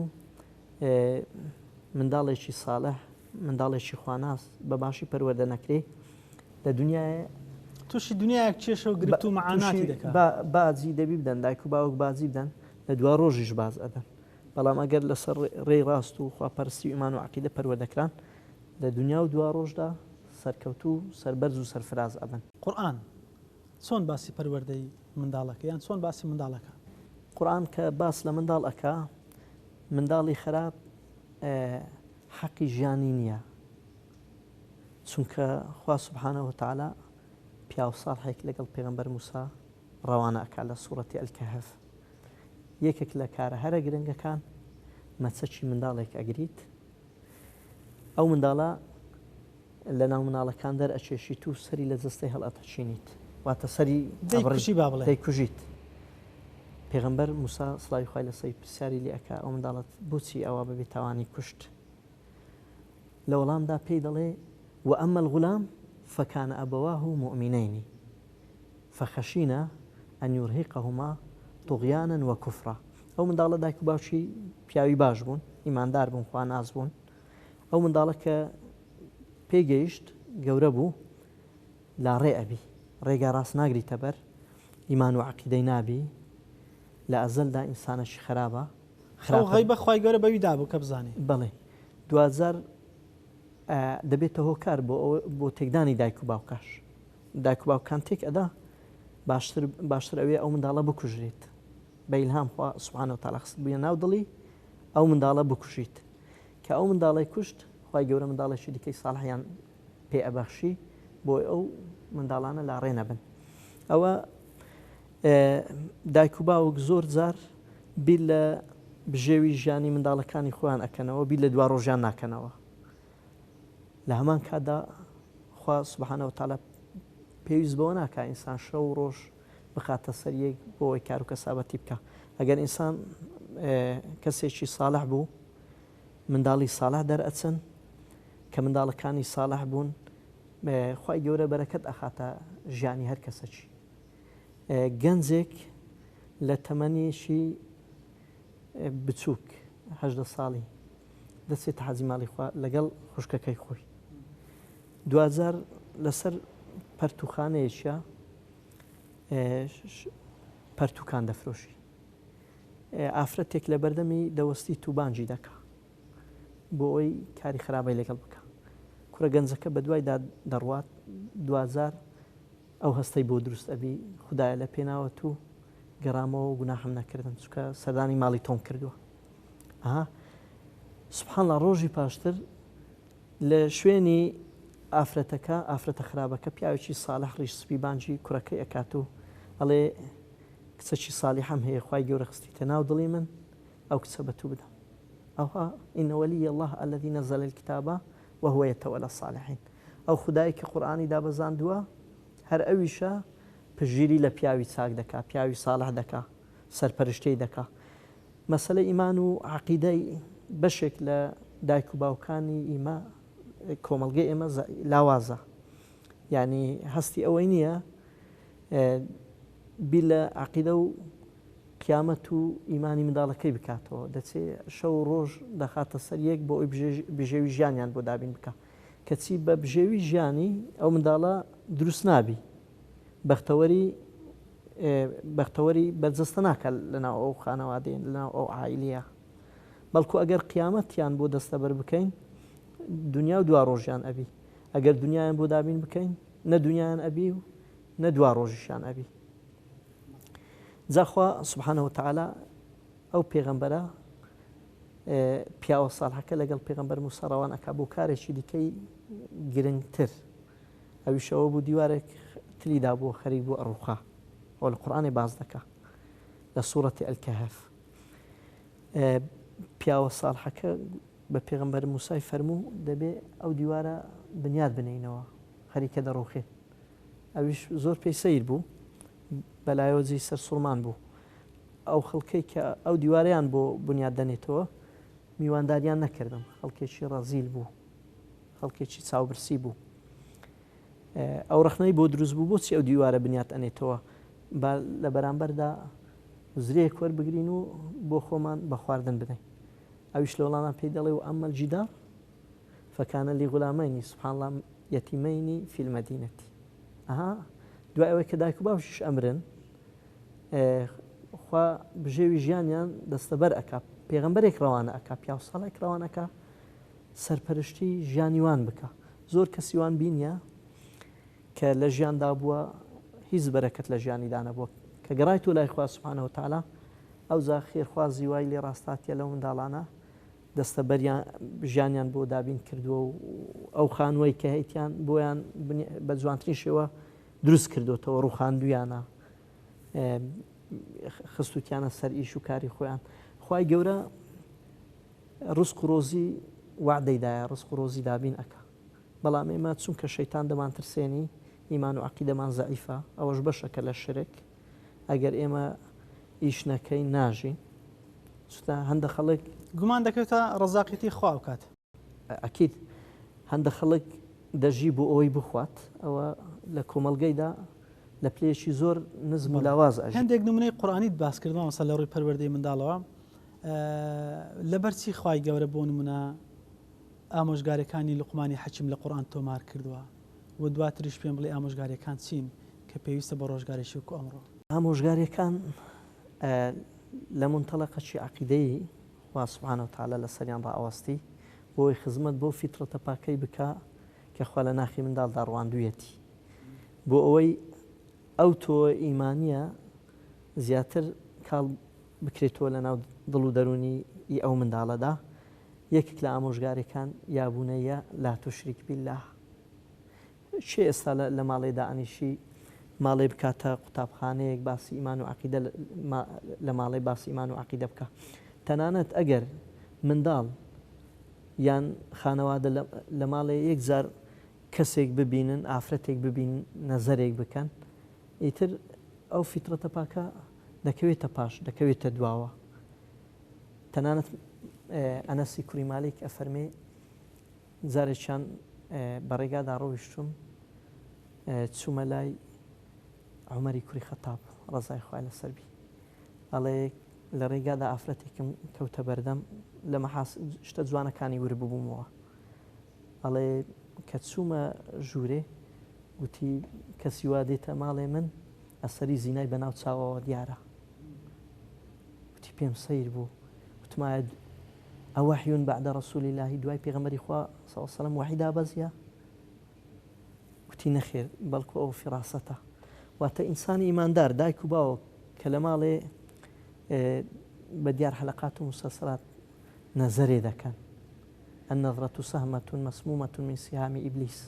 [SPEAKER 2] منداڵێکی ساڵح منداڵێکی خواناس بە باشی پەروەردە نەکرێ لە دنیای
[SPEAKER 1] تووشی دنیایەک کێشە و گرفت و مەعاناتی دەکات.
[SPEAKER 2] باجی دەبی بدەن دایک و باوک باجی بدەن لە دوا ڕۆژیش باج ئەدەن بەڵام ئەگەر لەسەر ڕێی ڕاست و خواپەرستی و ئیمان و عەقیدە پەروەردەکران لە دنیا و دوا ڕۆژدا سەرکەوتوو سەربەرز و سەرفراز ئەبن.
[SPEAKER 1] قورئان چۆن باسی پەروەردەی منداڵەکە یان چۆن باسی منداڵەکە؟
[SPEAKER 2] قورئان کە باس لە منداڵ ئەکا منداڵی خراپ حەقی ژیانی نییە چونکە خوا سبحانە وتعالی پیاو ساڵحێک لەگەڵ پێغەمبەر موسا ڕەوانە ئەکا لە سوڕەتی الکهف یەکێک لە کارە هەرە گرنگەکان مەچەکی منداڵێک ئەگریت ئەو منداڵە لە ناو مناڵەکان دەرئەکێشیت و سەری لە جەستەی هەڵئەتەکینیت واتە سەری
[SPEAKER 1] دەیکوژی با بڵێ
[SPEAKER 2] دەیکوژیت پێغەمبەر موسا سڵاوی خوای لەسەری پرسیاری لێ ئەکا ئەو منداڵەت بۆچی ئەوا بە بێتاوانی کوشت لە وەڵامدا پێی دەڵێ وأما الغلام فكان أبواه مؤمنين فخشينا أن يرهقهما طغيانا وكفرا ئەو منداڵە دایک و باوکی پیاوی باش بوون ئیماندار بوون خواناس بوون ئەو منداڵە کە پێگەیشت گەورە بوو لاڕێ ئەبی ڕێگا ڕاست ناگریتە بەر ئیمان و عەقیدەی نابی لە ئەزەلدا ئینسانەکی خەرابە
[SPEAKER 1] ئەو غەیبە خوای گەورە بەوی دابوو کە بزانێ.
[SPEAKER 2] بەڵێ دواجار دەبێتە هۆکار بۆ بۆ تێکدانی دایک و باوکاش دایک و باوکان تێک ئەدا باشتر باشتر ئەوێ ئەو منداڵە بکوژرێت بە ئیلهام خوا سبحانە وتعالی خست بووە ناو دڵی ئەو منداڵە بکوژیت کە ئەو منداڵەی کوشت خوای گەورە منداڵێکی دیکەی ساڵحیان پێ ئەبەخشی بۆی ئەو منداڵانە لاڕێ نەبن ئەوە دایک و باوک زۆر جار بیر لە بژێوی ژیانی منداڵەکانی خۆیان ئەکەنەوە بیر لە دوا ڕۆژیان ناکەنەوە لە هەمان کاتدا خوا سبحانە وتعالی پێویست بەوە ناکا ئینسان شەو و ڕۆژ بخاتە سەر یەک بۆ ئەوەی کار و کەسابەتی بکا ئەگەر ئینسان کەسێکی ساڵح بوو منداڵی ساڵح دەرئەچن. کە منداڵەکانی ساڵح بوون خوای گەورە بەرەکەت ئەخاتە ژیانی هەر کەسەکی. گەنجێک لە تەمەنێکی بچووک 18 ساڵی دەچێتە حەجی ماڵی خوا لەگەڵ خوشکەکەی خۆی دواجار لەسەر پەرتوخانەیەکە پەرتوکان دەفرۆشی ئافرەتێک لە بەردەمی دەوەستی توبانجی دەکا بۆ ئەوەی کاری خراپەی لەگەڵ بکا. کوڕە گەنجەکە بەدوایدا دەڕوات، دواجار ئەو هەستەی بۆ دروست ئەبی، خودایە لە پێناوە تو گەڕامەوە و گوناحم نەکردم، چونکە سەردانی ماڵی تۆم کردووە. ئەها سبحان اللە ڕۆژی پاشتر لە شوێنی ئافرەتەکە، ئافرەتە خراپەکە پیاوێکی ساڵح ڕیش سپی بانگی کوڕەکەی ئەکات و ئەڵێ کچەکی ساڵیحەم هەیە خوای گەورە خستیتە ناو دڵی من، ئەو کچە بە تو بدەم ئەوها ان ولی اللە الذی نزل الکتاب وهو یتولی الصالحین ئەو خودایەی کە قورئانی دابەزاندووە هەر ئەویشە پشتگیری لە پیاوی چاک دەکا پیاوی صالح دەکا سەرپەرشتیی دەکا مەسەلەی ئیمان و عەقیدەی بەشێک لە دایک و باوکانی ئیمە کۆمەڵگەی ئێمە لاوازە یعنی هەستی ئەوەی نییە بیر لە عەقیدە و قیامەت و ئیمانی منداڵەکەی بکاتەوە، دەچێ شەو و ڕۆژ دەخاتە سەر یەک بۆ ئەوی بژێوی ژیانیان بۆ دابین بکا، کەچی بە بژێوی ژیانی ئەو منداڵە دروست نابی، بەختەوەری بەختەوەری بەرجەستە ناکا لەناو ئەو خانەوادەیە، لەناو ئەو عائیلەیە، بەڵکو ئەگەر قیامەتیان بۆ دەستەبەر بکەین دنیا و دوا ڕۆژیان ئەبی، ئەگەر دنیایان بۆ دابین بکەین نە دنیایان ئەبی و نە دوا ڕۆژیشیان ئەبی. جا خوا سبحانە وتعالی ئەو پێغەمبەرە پیاوە ساڵحەکە لەگەڵ پێغەمبەر موسا ڕەوان ئەکا بۆ کارێکی دیکەی گرنگتر ئەویش ئەوە بوو دیوارێک تری دابووە خەریک بوو ئەڕوخا ئەو لە قورئانێ باس دەکا لە سوڕەتی ئەلکەهف پیاوە ساڵحەکە بە پێغەمبەر موسای فەرموو دەبێ ئەو دیوارە بنیاد بنینەوە خەریکە دەڕوخێت ئەویش زۆر پێی سەیر بوو، بەلایەوە جێی سەرسوڕمان بوو. ئەو خەڵکەی کە ئەو دیوارەیان بۆ بنیات دەنێتەوە، میوانداریان نەکردم. خەڵکێکی ڕەزیل بوو، خەڵکێکی چاوبرسی بوو. ئەو ڕەخنەی بۆ دروست بوو، بۆچی ئەو دیوارە بنیات ئەنێتەوە؟ با لە بەرامبەردا وزرەیەک وەربگرین و بۆ خۆمان بە خواردن بدەین. ئەویش لە وەڵاما پێی دەڵێ و ئەمما الجدار فکان لغلامین سبحان اللە یتیمین فی المدینە ئەها دوای ئەوەی کە دایک و باوکیش ئەمرن خوا بژێوی ژیانیان دەستەبەر ئەکا پێغەمبەرێک ڕەوانە ئەکا پیاو ساڵێک ڕەوانە ئەکا سەرپەرشتی ژیانی وان بکە زۆر کەسی وان بینیە کە لە ژیاندا بووە هیچ بەرەکەت لە ژیانیدا نەبووە کە گەڕای تۆ لای خوا سبحانە وتعالی ئەوجا خێرخوازی وای لێ ڕاستاتیە لەو منداڵانە دەستەبەریان ژیانیان بۆ دابین کردووە و ئەو خانووەی کە هەیتیان بۆیان بە جوانترین شێوە دروست کردوتەوە ڕوخاندویانە خستوتیانە سەر ئیش و کاری خۆیان خوای گەورە ڕزق و ڕۆزی وعدەی دایە ڕزق و ڕۆزی دابین ئەکا بەڵام ئێمە چونکە شەیتان دەمانترسێنی ئیمان و عەقیدەمان زەعیفە ئەوەش بەشەکە لە شرک ئەگەر ئێمە ئیش نەکەین ناژین چونکە هەندە خەڵک.
[SPEAKER 1] گومان دەکەوێتە ڕەزاقیەتی خوا ئەو کات.
[SPEAKER 2] ئەکید هەندە خەڵک دەژی بۆ ئەوەی بخوات ئەوە لە کۆمەڵگەیدا لە پلەیەکی زۆر نزم و لاواز ئەژی.
[SPEAKER 1] هەندێک نمونەی قورئانیت باس کرد مامۆستا لە ڕووی پەروەردەی منداڵەوە لەبەر چی خوای گەورە بۆ نمونە ئامۆژگاریەکانی لوقمانی حەکیم لە قورئان تۆمار کردووە و دواتریش پێم بڵێ ئامۆژگاریەکان چین کە پێویستە بۆ ڕۆژگارێکی وەکو ئەمڕۆ؟
[SPEAKER 2] ئامۆژگاریەکان لە مونتەڵەقەکی عەقیدەیی خوا سبحانە وتعالی لەسەریان ڕائەوەستی بۆ ئەوەی خزمەت بەو فیتڕەتە پاکەی بکا کە خوا لە ناخی منداڵدا ڕواندوویەتی بۆ ئەوەی ئەو تۆوە ئیمانیە زیاتر کاڵ بکرێتەوە لە ناو دڵ و دەروونی ی ئەو منداڵەدا یەکێک لە ئامۆژگاریەکان یا بونەیە لا تشرک باللە کێ ئێستا لە ماڵێ دائەنیشی ماڵێ بکاتە قوتابخانەیەک باسی ئیمان و عەقیدە لە ماڵێ باسی ئیمان و عەقیدە بکا تەنانەت ئەگەر منداڵ یان خانەوادە لە ماڵێ یەک جار کەسێک ببینن ئافرەتێک ببین نەزەرێک بکەن ئیتر ئەو فیترەتە پاکە دەکەوێتە پاش دەکەوێتە دواوە تەنانەت ئەنەسی کوری مالیک ئەفەرمێ. جارێکیان بە ڕێگادا ڕۆیشتوم چوومە لای عومەری کوڕی خەتاب ڕەزای خوای لەسەر بی ئەڵێ لە ڕێگادا ئافرەتێکم کەوتە بەردەم لە مەحاس شتە جوانەکانی ور ببوومەوە ئەڵێ کە چوومە ژوورێ گوتی کەسی وا دێتە ماڵێ من ئەسەری زینای بەناو چاوەوە دیارە گوتی پێم سەیر بوو وتمایە أوحي بعد رسول الله دوای پێغەمبەری خوا صلی الله علیه وسلم وحی دابەزیە گوتی نەخێر بەڵکو ئەو فیڕاسەتە واتە ئینسانی ئیماندار دایک و باوک کە لە ماڵێ بە دیار حەلەقات و مسەسەلات نەزەرێ دەکەن النظرة سهمة مسمومة من سهام إبليس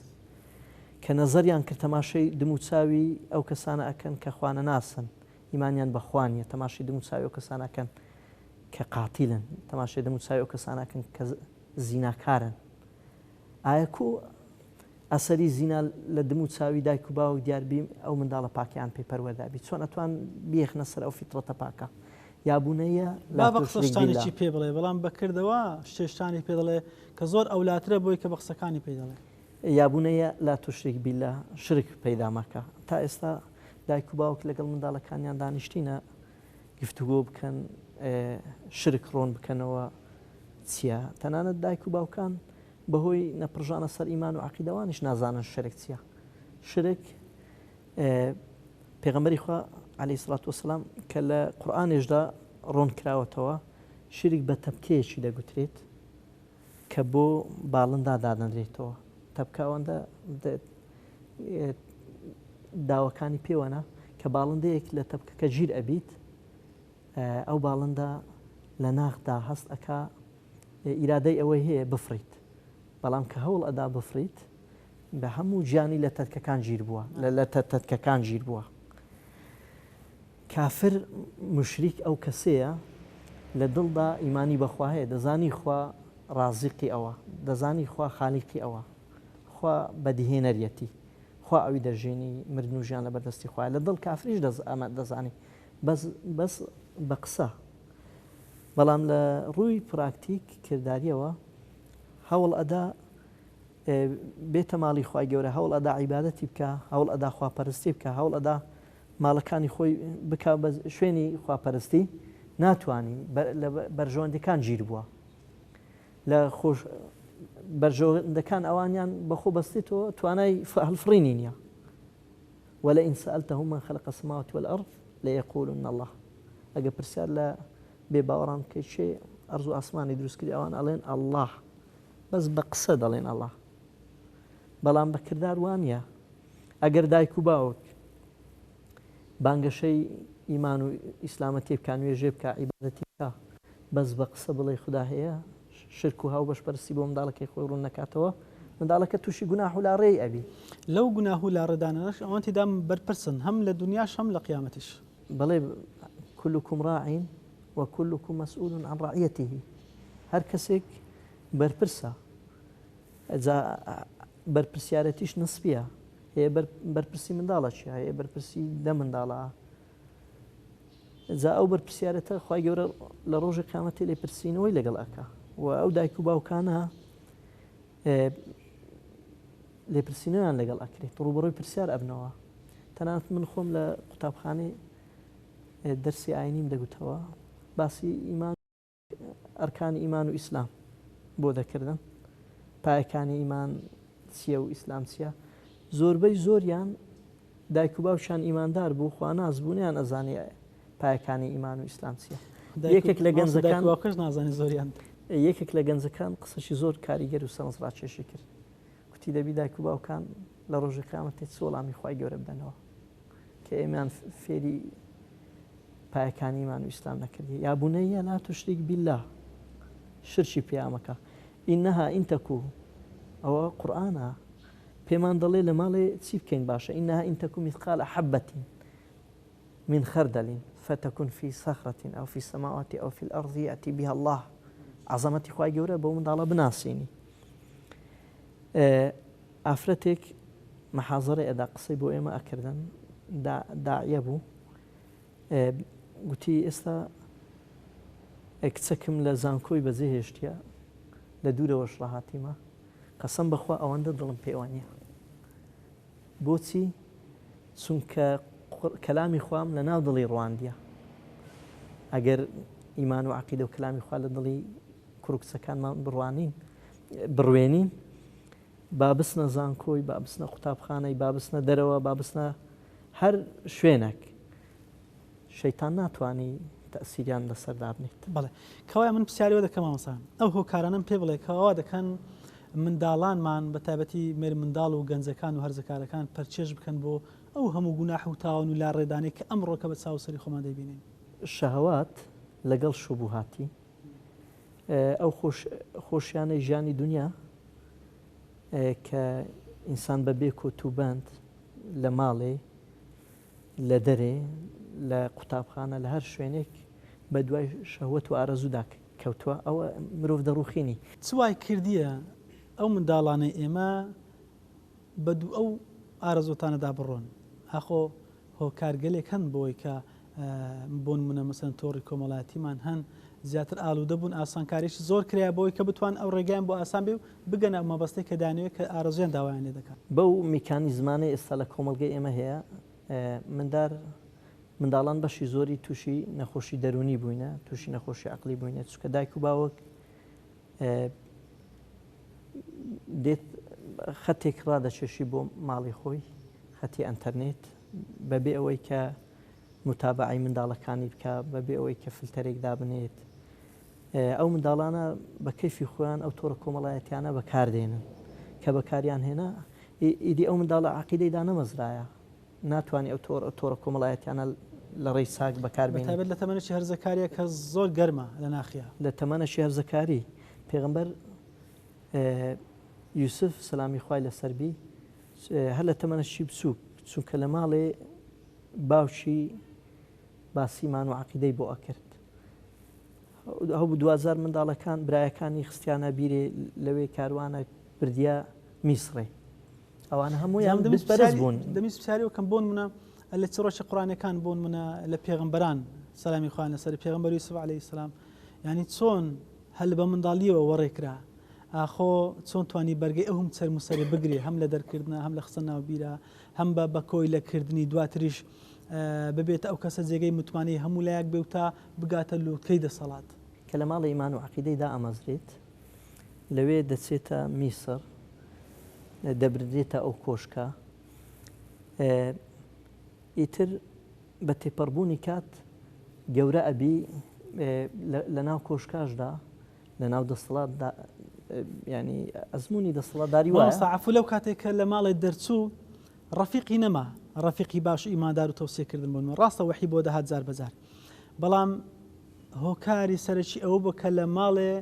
[SPEAKER 2] کە نەزەریان کرد تەماشەی دموچاوی ئەو کەسانە ئەکەن کە خوانەناسن ئیمانیان بە خوا نییە تەماشەی دموچاوی ئەو کەسانە ئەکەن کە قاتیلن تەماشەی دموچاوی ئەو کەسانە ئەکەن کە زیناکارن ئایا کو ئەسەری زینا لە دم و چاوی دایک و باوک دیار بی ئەو منداڵە پاکەیان پێ پەروەردە بی چۆن ئەتوان بیخنە سەر ئەو فیتڕەتە پاکە یا بونەیە
[SPEAKER 1] با
[SPEAKER 2] لا
[SPEAKER 1] بە قسە
[SPEAKER 2] تشرک باللە.
[SPEAKER 1] شتانێکی پێ بڵێ بەڵام بە کردەوە شتێ شتانی پێ دەڵێ کە زۆر ئەولاترە بۆی کە بە قسەکانی پێی دەڵێ.
[SPEAKER 2] یا بونەیە لا تشرک باللە شرک پەیدا مەکە تا ئێستا دایک و باوک لەگەڵ منداڵەکانیان دانیشتینە گفتوگۆ بکەن شرک ڕۆن بکەنەوە چییە تەنانەت دایک و باوکان بەهۆی نەپڕژانە سەر ئیمان و عەقیدە وانیش نازانن شرک چییە. شرک پێغەمبەری خوا عەلەیهی سڵات وەسەلام کە لە قورئانێشدا ڕۆن کراوەتەوە شرک بە تەپکەیەکی دەگوترێت کە بۆ باڵندا دادەنرێتەوە تەپکە ئەوەندە داوەکانی پێوەنە کە باڵندەیەک لە تەپکەکە ژیر ئەبیت ئەو باڵندە لە ناخدا هەست ئەکا ئیرادەی ئەوەی هەیە بفڕیت بەڵام کە هەوڵ ئەدا بفڕیت بە هەموو گیانی لە تەتکەکان ژیر بووە لە تەتکەکان ژیر بووە کافر مشریک ئەو کەسەیە لە دڵدا ئیمانی بەخوا هەیە دەزانی خوا ڕازیقی ئەوە دەزانی خوا خالیقی ئەوە خوا بەدیهێنەریەتی خوا ئەوی دەژێنی مردن و ژیان لە بەردەستی خوایە لە دڵ کافریش ئەمە دەزانی بەس بەس بە قسە بەڵام لە ڕووی پراکتیک کرداریەوە هەوڵ ئەدا بێتە ماڵی خوای گەورە هەوڵ ئەدا عیبادەتی بکە هەوڵ ئەدا خواپەرستی بکە هەوڵ ئەدا ماڵەکانی خۆی بکە بە شوێنی خواپەرستی ناتوانانی لە بەرژەوەندەکان ژیر بووە لە خۆش بەرژەوەندەکان ئەوانیان بەخۆ بەستێتەوە توانای هەڵفڕینی نییە ولئن سألتهم من خلق السماوات والأرض ليقولن الله ئەگەر پرسیار لە بێ باوەڕان بکەیت کێ ئەرز و ئاسمانی دروست کردی ئەوان ئەڵێن ئەڵڵا بەس بە قسە دەڵێن ئەڵڵا بەڵام بە کردار وانە ئەگەر دایک و باوک بانگەشەی ئیمان و ئیسلامەتی بکە نوێژێ بکە عیبادەتی بکە بەس بە قسە بڵێ خودا هەیە شرک و هاوبەش پەرستی بۆ منداڵەکەی خۆی ڕوون نەکاتەوە، منداڵەکە تووشی گوناح و لاڕێی ئەبی.
[SPEAKER 1] لەو گوناه و لاڕێدانانەش ئەوان تێدا بەرپرسن هەم لە دونیاش هەم لە قیامەتیش.
[SPEAKER 2] بەڵێ کلکم راع و کلکم مسئول عن رعیته هەر کەسێک بەرپرسە جا بەرپرسیارەتیش نسبیە هەیە بەرپرسی منداڵە چی هەیە بەرپرسی دە منداڵە جا ئەو بەرپرسیارەتە خوای گەورە لە ڕۆژی قیامەتی لێپرسینەوەی لەگەڵ ئەکا و ئەو دایک و باوکانە لێپرسینەوەیان لەگەڵ ئەکرێت ڕوبەڕووی پرسیار ئەبنەوە تەنانەت من خۆم لە قوتابخانەی دەرسی ئاینیم دەگوتەوە باسی ئیمان ئەرکانی ئیمان و ئیسلام بۆ دەکردن پایەکانی ئیمان چییە و ئیسلام چییە زۆربەی زۆریان دایک و باوکیان ئیماندار بوو خواناس بوونیان ئەزانی پایەکانی ئیمان و ئیسلام چییە یەکێک لە گەنجەکان
[SPEAKER 1] باوکەش نازانێت زۆریان
[SPEAKER 2] یەکێک لە گەنجەکان قسەشی زۆر کاریگەر و سەرنجڕاکێشی کرد کوتی دەبی دایک و باوکان لە ڕۆژی قیامەتێ چ وەڵامی خوای گەورە بدەنەوە کە ئێمەیان فێری پایەکانی ئیمان و ئیسلام نەکردی یا بنیە لا تشرک بالله شرکی پیامەکە ئینها إن تك ئەوە قورئانە پێمان دەڵێ لە ماڵێ چی بکەین باشە إنها إن تك مثقال حبة من خردل فتكن في صخرة أو في السماوات أو في الأرض يأت بها الله عەزەمەتی خوای گەورە بەو منداڵە بناسێنی ئافرەتێک محازەرەی ئەدا قسەی بۆ ئێمە ئەکردن داعیە بوو گوتی ئێستا کچەکم لە زانکۆی بەجێ هێشتە لە دوورەوەش ڕاهاتیمە. قەسەم بەخوا ئەوەندە دڵم پێوە نییە. بۆچی؟ چونکە کەلامی خوام لە ناو دڵی ڕواندیە. ئەگەر ئیمان و عەقیدە و کەلامی خوا لە دڵی کوڕ و کچەکانمان بڕوانین بڕوێنین با بچنە زانکۆی با بچنە قوتابخانەی با بچنە دەرەوە با بچنە هەر شوێنێک شەیتان ناتوانی تەئسیریان لەسەر دابنێت.
[SPEAKER 1] بەڵێ کەوایە من پرسیاری وە دەکەم مامۆستا ئەو هۆکارانەم پێ بڵێ کەوا دەکەن منداڵانمان بە تایبەتی مێرمنداڵ و گەنجەکان و هەرزەکارەکان پەرچێژ بکەن بۆ ئەو هەموو گوناح و تاوان و لاڕێدانەی کە ئەمڕۆکە بە چاو و سەری خۆمان دەیبینین.
[SPEAKER 2] شەهەوات لەگەڵ شوبوهاتی ئەو خۆش خۆشیانەی ژیانی دونیا کە ئینسان بە بێ کۆت و بەند لە ماڵێ لە دەرێ، لە قوتابخانە، لە هەر شوێنێک بە دوای شەهوەت و ئارەزوودا کەوتووە، ئەوە مرۆڤ دەڕووخینی.
[SPEAKER 1] چ وای کردیە ئەو منداڵانەی ئێمە بە دوو ئەو ئارەزووتانەدا بڕۆن؟ ئاخۆ هۆکارگەلێک هەن بۆی کە بۆ نمونە مەسەلەن تۆڕی کۆمەڵایەتیمان هەن زیاتر ئالوودە بوون ئاسانکاریی زۆر کرایە بۆی کە بتوان ئەو ڕێگایان بۆ ئاسان بێ و بگەنە ئەو مەبەستەی کە دانەوێ کە ئارەزوویان داوایان لێ دەکات.
[SPEAKER 2] بەو میکانیزمانەی ئێستا لە کۆمەڵگەی ئێمە هەیە مندار منداڵان بەشی زۆری تووشی نەخۆشی دەروونی بووینە تووشی نەخۆشی عقلی بووینە چونکە دایک و باوک دێت خەتێک ڕادەچێشی بۆ ماڵی خۆی خەتی ئەتەرنێت بەبێ ئەوەی کە متابعی منداڵەکانی بکە بەبێ ئەوەی کە فلتەرێک دابنێت ئەو منداڵانە بە کەیفی خۆیان ئەو تۆڕە کۆمەڵایەتیانە بەکاردێنن کە بەکاریان هێنا ئیدی ئەو منداڵە عقیدەی دانەمەزرایە ناتوانانی ئەو تۆڕ تۆڕە کۆمەڵایەتیانە لە ڕێی چاک بەکار بێنی.
[SPEAKER 1] بەتایبەت لە تەمەنێکی هەرزەکاریە کە زۆر گەرمە لە ناخیا.
[SPEAKER 2] لە تەمەنەکی هەرزەکاری پێغەمبەر یوسف سەلامی خوای لەسەر بی هەر لە تەمەنەکی بچووک چونکە لە ماڵێ باوکی باسی ئیمان و عەقیدەی بۆ ئەکرد هەبوو دوجار منداڵەکان برایەکانی خستیانە بیرێ لەوێ کاروانە بردیە میسڕێ ئەوانە هەموویان بەرز بوون.
[SPEAKER 1] دەمیست پرسیاری وەکەم بۆن منە لە چڕۆکی قورانەکان بۆن منە لە پێغمبەران سەلامی خوان لەسەر پێغمبەر یوسف عەلەیهی سەلام یعنی چۆن هەل بە منداڵیەوە وەڕێ کرا ئاخۆ چۆن توانی بەرگەی ئەو هەم چەرم و سەری بگرێ هەم لە دەرکردنە هەم لە خستە ناو بیرە هەم بە بە کۆیلەکردنی دواتریش ببێتە ئەو کەسە جێگەی متمانەی هەموو لایەک بێ و تا بگاتە لوتکەی دەسەڵات.
[SPEAKER 2] کە لە ماڵی ئیمان و عەقیدەی دائەمەزرێت، لەوێ دەچێتە میسر، دەبردرێتە ئەو کۆشکە. ئیتر بە تێپەڕبوونی کات گەورە ئەبی لە ناو کۆشکاشدا لە ناو دەسەڵاتدا ینی ئەزمموی دەسەڵاتداری وایە.
[SPEAKER 1] مامۆستا عەفوو لەو کاتێک کە لە ماڵێ دەرچوو ڕەفیقی نەما، ڕەفیقی باش و ئیماندار و تەوسیە کردن بۆ نمونە ڕاستە وەحی بۆ دەهات جار بە جار بەڵام هۆکاری سەرەکی ئەوە بوو کە لە ماڵێ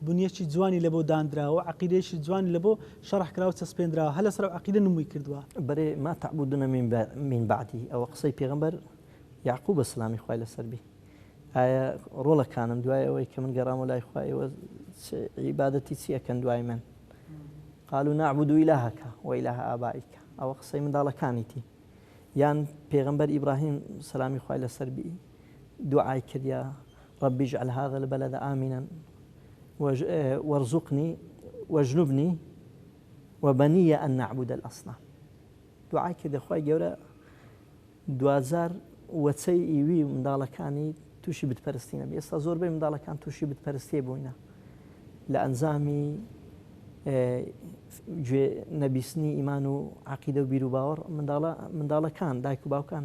[SPEAKER 1] بنیەکی جوانی لە بۆ دانراوە و عەقیدەیەکی جوانی لە بۆ شەرح کراوە چەسپێنراوە هەر لەسەر ئەو عەقیدە نمووی کردووە.
[SPEAKER 2] بەرێ ما تعبدون من بعدی ئەوە قسەی پێغەمبەر یەعقوبە سلامی خوای لەسەر بی ئایا ڕۆڵەکانم دوای ئەوەی کە من گەڕامەوە لای خوا ئێوە عیبادەتی چی ئەکەن دوای من قالوا نعبد إلهك وإله آبائك ئەوە قسەی منداڵەکانیتی یان پێغەمبەر ئیبراهیم سەلامی خوای لەسەر بی دوعای کردیا رب اجعل هذا البلد آمنا وارزقني واجنبني وبني أن نعبد الأصنام دوعای کردە خوای گەورە دواجار وەچەی ئیوی و منداڵەکانی تووشی بتپەرستی نەبی ئێستا زۆربەی منداڵەکان تووشی بتپەرستیە بووینە لە ئەنجامی گوێ نەبیستنی ئیمان و عقیدە و بیر و باوەڕ منداڵە منداڵەکان دایک و باوکان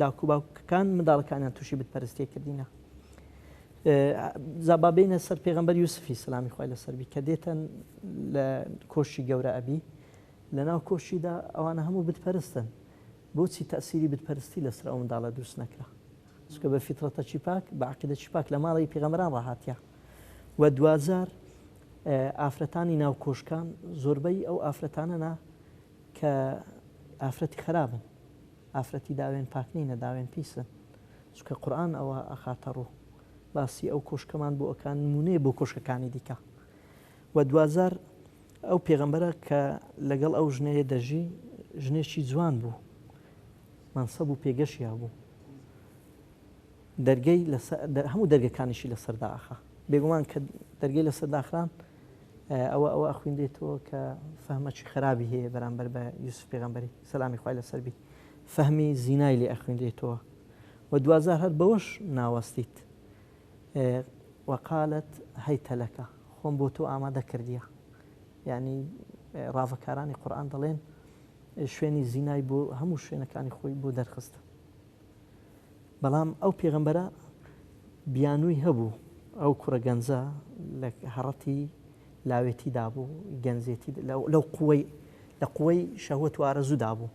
[SPEAKER 2] داک و باوکەکان منداڵەکانیان تووشی بتپەرستیە کردینە جا با بینە سەر پێغەمبەر یوسفی سلامی خوای لەسەر بی کە دێتەن لە کۆشی گەورە ئەبی لەناو کۆشیدا ئەوانە هەموو بتپەرستن بۆچی تەئسیری بتپەرستی لەسەر ئەو منداڵە دروست نەکرا؟ چونکە بە فیتڕەتەکی پاک، بە عەقیدەکی پاک لە ماڵی پێغەمبەران ڕاهاتیە. و دواجار ئافرەتانی ناو کۆشکان زۆربەی ئەو ئافرەتانەنا کە ئافرەتی خرابن، ئافرەتی داوێن پاک نینە، داوێن پیسن. چونکە قورئان ئەوە ئەخاتە ڕوو، باسی ئەو کۆشکەمان بۆ ئەکا نمونەیە بۆ کۆشکەکانی دیکە. و دواجار ئەو پێغەمبەرە کە لەگەڵ ئەو ژنەیە دەژی ژنێکی جوان بوو مەنسەب و پێگەشی هەبوو دەرگەی هەموو دەرگەکانیشی لەسەر داخا بێگومان کە دەرگەی لەسەر داخران ئەوە ئەوە ئەخویندێتەوە کە فەهمەکی خراپی هەیە بەرامبەر بە یوسف پێغەمبەری سەلامی خوای لەسەر بی فەهمی زینای لێ ئەخویندێتەوە و دوازار هەر بەوەش ناوەستیت وقالت هیت لك خۆم بۆ تۆ ئامادە کردیە یعنی ڕاڤەکارانی قورئان دەڵێن شوێنی زینای بۆ هەموو شوێنەکانی خۆی بۆ دەرخست بەڵام ئەو پێغەمبەرە بیانووی هەبوو، ئەو کوڕە گەنجە لە هەڕەتی لاوێتی دابوو، گەنجێتی لەو قوەی لە قوەی شەهوەت و ئارەزوو دابوو.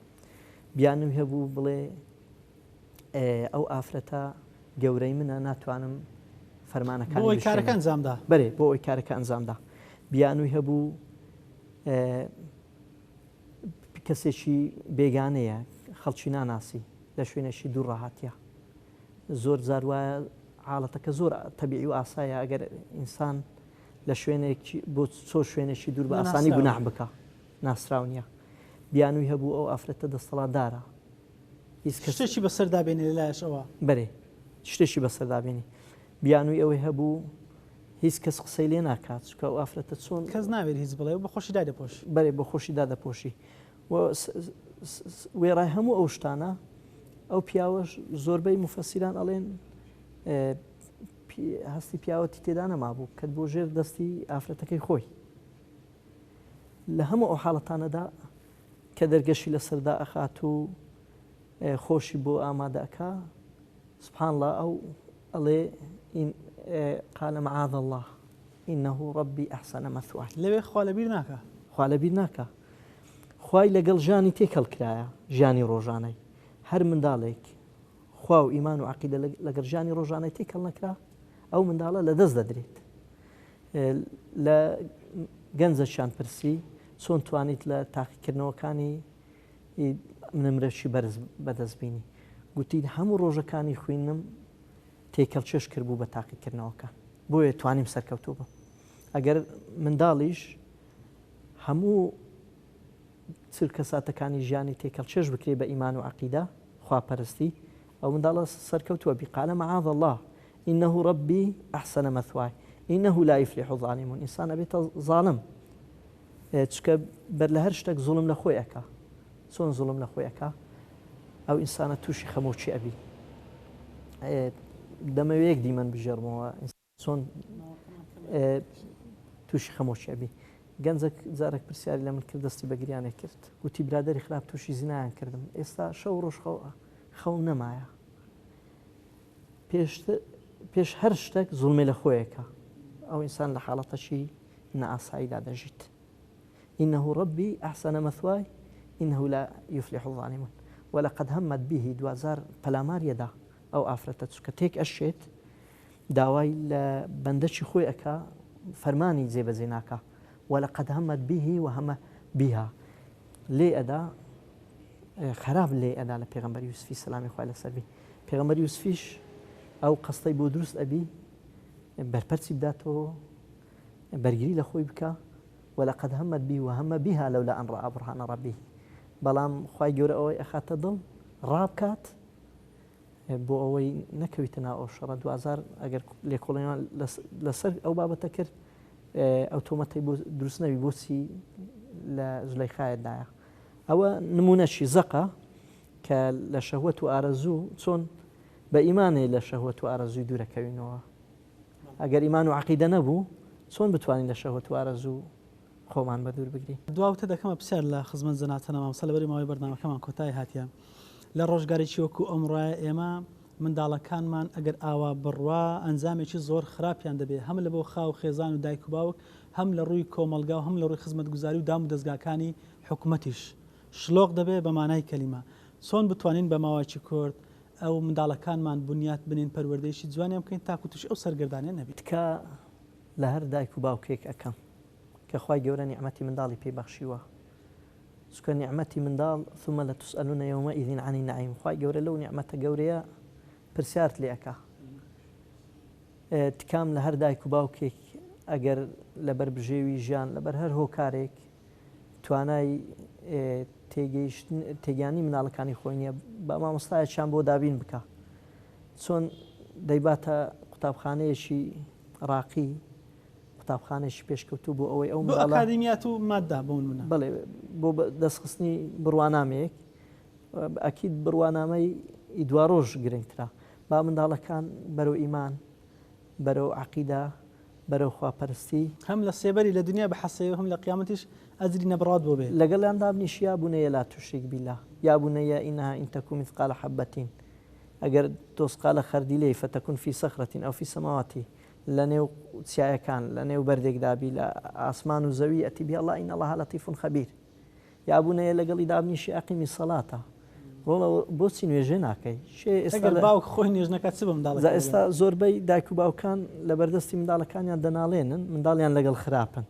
[SPEAKER 2] بیانووی هەبوو بڵێ ئەو ئافرەتە گەورەی منە ناتوانم فەرمانەکانی
[SPEAKER 1] بۆ کارەکە ئەنجامدا.
[SPEAKER 2] بەرێ بۆ ئەوی کارەکە ئەنجامدا. بیانووی هەبوو کەسێکی بێگانەیە خەڵکی ناناسی لە شوێنێکی دوور ڕاهاتیە زۆر جار وایە حاڵەتەکە زۆر تەبیعی و ئاسایە ئەگەر ئینسان لە شوێنێکی بۆ چۆ شوێنێکی دوور بە ئاسانی گوناح بکە ناسراو نییە بیانووی هەبوو ئەو ئافرەتە دەستەڵاتدارە
[SPEAKER 1] هیچ کەس شتێکی بەسەردا بێنێ لەلایەش ئەوە
[SPEAKER 2] بەرێ شتێکی بەسەردا بێنی بیانووی ئەوەی هەبوو هیچ کەس قسەی لێ ناکات چونکە ئەو ئافرەتە چۆن
[SPEAKER 1] کەس ناوێری هیچ بڵێ و بە خۆشی دایدەپۆشی.
[SPEAKER 2] بەرێ بە خۆشی دادەپۆشی و وێڕای هەموو ئەو شتانە ئەو پیاوەش زۆربەی موفەسیران ئەڵێن هەستی پیاوەتی تێدا نەمابوو کە بۆ ژێر دەستی ئافرەتەکەی خۆی لە هەموو ئەو حاڵەتانەدا کە دەرگەشی لەسەردا ئەخات و خۆشی بۆ ئامادە ئەکا سبحان اللە ئەو ئەڵێ إن قال معاذ الله إنه ربي أحسن مثواي
[SPEAKER 1] لەوێ خوا لەبیر ناکا.
[SPEAKER 2] خوا لەبیر ناکا خوای لەگەڵ ژیانی تێکەڵ کرایە ژیانی ڕۆژانەی هەر منداڵێک خوا و ئیمان و عەقیدە لەگەڵ ژیانی ڕۆژانەی تێکەڵ نەکرا ئەو منداڵە لەدەست دەدرێت لە گەنجەکیان پرسی چۆن توانیت لە تاقیکردنەوەکانی نمرەکی بەرز بەدەست بینی گوتی هەموو ڕۆژەکانی خوینم تێکەڵکێش کردبوو بە تاقیکردنەوەکان بۆیە توانیم سەرکەوتوو بم ئەگەر منداڵیش هەموو چرکەساتەکانی ژیانی تێکەڵکێش بکرێ بە ئیمان و عەقیدە خواپەرستی ئەو منداڵە سەرکەوتووە بی قال معاذ الله إنه ربي أحسن مثواي إنه لا يفلح الظالمون ئینسان ئەبێتە ظالم چونکە بەر لە هەر شتێک زوڵم لە خۆی ئەکا چۆن زوڵم لە خۆی ئەکا ئەو ئینسانە تووشی خەمۆکی ئەبی دەمەوێ یەک دیمەن بژێڕمەوە چۆن تووشی خەمۆکی ئەبی گەنجێک جارێک پرسیاری لە من کرد دەستی بە گریانێک کرد گوتی برادری خراپ تووشی زینایان کردم ئێستا شەو ڕۆژ خەوم نەمایە پێشتر پێش هەر شتێک زوڵمێ لە خۆیەکە ئەو ئینسان لە حاڵەتەکی نائاساییدا دەژیت إنه ربي أحسن مثواي إنه لا يفلح الظالمون ولقد همت به دوازار پەلامار یەدا ئەو ئافرەتە چونکە تێک ئەشێت داوای لە بەندەکی خۆی ئەکا فەرمانی جێبەجێ ناکا ولقد همت به وهم بها لێ ئەدا خراپ لێ ئەدا لە پێغەمبەر یوسفی سەلامی خوای لەسەر بی پێغەمبەر یوسفیش ئەو قەستەی بۆ دروست ئەبی بەرپەرچی بداتەوە بەرگری لە خۆی بکا ولقد همت به وهم بها لولا ان رأى برهان ربه بەڵام خوای گەورە ئەوەی ئەخاتە دڵ ڕابکات بۆ ئەوەی نەکەویتە ناو ئەو شەڕە دوازار ئەگەر لێکۆڵینەوە لەسەر ئەو بابەتە کرد ئەو تۆمەتەی بۆ دروست نەوی بۆچی لە زولەیخایەدایە ئەوە نمونەشی زەقە کە لە شەهوەت و ئارەزوو چۆن بە ئیمانێ لە شەهوەت و ئارەزووی دوورەکەوینەوە ئەگەر ئیمان و عەقیدە نەبوو چۆن بتوانین لە شەهوەت و ئارەزوو خۆمان بەدوور بگرین؟
[SPEAKER 1] دوا وتە دەکەمە پرسیار لە خزمەت جەنابتانە مامۆستا لەبەری ماوەی بەرنامەکەمان کۆتایی هاتیە لە ڕۆژگارێکی وەکو ئەمڕۆیە ئێمە منداڵەکانمان ئەگەر ئاوا بڕوا ئەنجامێکی زۆر خراپیان دەبێ هەم لە بۆ خاو خێزان و دایک و باوک هەم لە ڕووی کۆمەڵگا و هەم لە ڕووی خزمەتگوزاری و دام و دەزگاکانی حکومەتیش شلۆق دەبێ بە مانای کەلیمە چۆن بتوانین بە ماوەیەکی کورت ئەو منداڵەکانمان بنیات بنێین پەروەردەیەکی جوانیان بکەین تاکو توشی ئەو سەرگەردانیە نەبین.
[SPEAKER 2] تکا لە هەر دایک و باوکێک ئەکەم کە خوای گەورە نیعمەتی منداڵی پێی بەخشیوە چونکە نیعمەتی منداڵ ثم لتسألن یومئذ عن النعیم خوای گەورە لەو نیعمەتە گەورەیە پرسیارت لێ ئەکا تکام لە هەر دایک و باوکێک ئەگەر لەبەر بژێوی ژیان لەبەر هەر هۆکارێک توانای تێگەیشتن تێگەیانی مناڵەکانی خۆی نییە با مامۆستایەکیان بۆ دابین بکا چۆن دەیباتە قوتابخانەیەکی ڕاقی. قوتابخانەیەکی پێشکەوتوو بۆ ئەوەی ئەو
[SPEAKER 1] بۆ ئەکادیمیات و مادە بۆ نمونە.
[SPEAKER 2] بەڵێ بۆ دەستخستنی بڕوانامەیەک ئەکید بڕوانامەی دواڕۆژ گرنگترە با منداڵەکان بەرەو ئیمان بەرەو عەقیدە بەرەو خواپەرستی.
[SPEAKER 1] هەم لە سێبەری لە دنیا بحەسێ و هەم لە قیامەتیش ئەجری نەبڕاوت بۆ بێ.
[SPEAKER 2] لەگەڵیان دابنیش یا بنی لا تشرک باللە یا بنی انها ان تک مثقال حبة ئەگەر تۆزقالە خەردیلەی فتکن فی صخرة او فی السماوات لە نێو چیایەکان لە نێو بەردێکدا بی لە ئاسمان و زەوی یەئتی بها اللە ان اللە لطیف خبیر یا بنی لەگەڵی دابنیشی اقم الصلاة ڕۆڵە بۆچی نوێژێ ناکەی شێ ئێستا
[SPEAKER 1] باوک خۆی نوێژ نەکات چ بە منداڵەکەی
[SPEAKER 2] جا ئێستا زۆربەی دایک و باوکان لەبەردەستی منداڵەکانیان دەناڵێنن منداڵیان لەگەڵ خراپن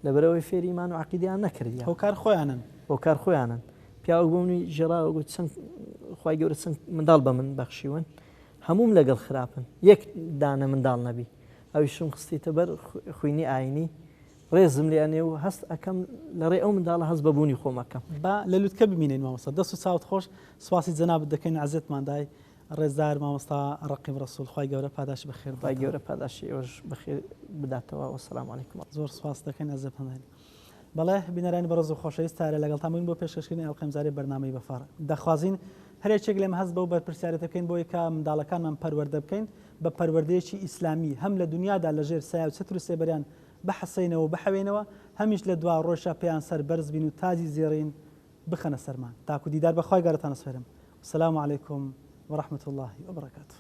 [SPEAKER 2] لەبەرئەوەی فێری ئیمان و عەقیدەیان نەکردیە.
[SPEAKER 1] هۆکار خۆیانن.
[SPEAKER 2] هۆکار خۆیانن. پیاوەک بۆ منی ژێڕاوە گوت چەند خوای گەورە چەند منداڵ بە من بەخشیون هەمووم لەگەڵ خراپن یەک دانە منداڵ نەبی ئەویشم خستیتە بەر خوینی ئاینی ڕێزم لێ ئەنێ و هەست ئەکەم لە ڕێ ئەو منداڵە هەست بە بوونی خۆم ئەکەم.
[SPEAKER 1] با لە لوتکە بمینین مامۆستا دەست و چاوت خۆش سوپاسی جەنابت دەکەین عەزێتمان دای ڕێزدار مامۆستا ڕەقیب ڕەسوڵ خوای گەورە پاداشتی بەخێر
[SPEAKER 2] بداتەوە. خوای گەورە پاداشتی ئێوەش بەخێر بداتەوە وەسەلام علیکم.
[SPEAKER 1] زۆر سوپاست دەکەین ئەزێتان داین. بەڵێ بینەرانی بەڕێز و خۆشەویست تارە لەگەڵتان بووین بۆ پێشکەشکردنی ئەڵقەی ئەمجارەی بەرنامەی بەفەڕ. دەخوازین هەر یەکێک لێمە هەست بەو بەرپرسیارێتە بکەین بۆی کە منداڵەکانمان پەروەردە بکەین بە پەروەردەیەکی ئیسلامی هەم لە دونیادا لە ژێر سایە و چەتر و سێبەریان بحەسێینەوە و بحەوێینەوە هەمیش لە دوا ڕۆژا پێیان سەر بەرز بین و تاجی زێڕین بخەنە سەرمان تاکو دیدار بە خوای گەورەتان ئەسپێرم والسلام علیکم ورحمة اللە وبرکاته.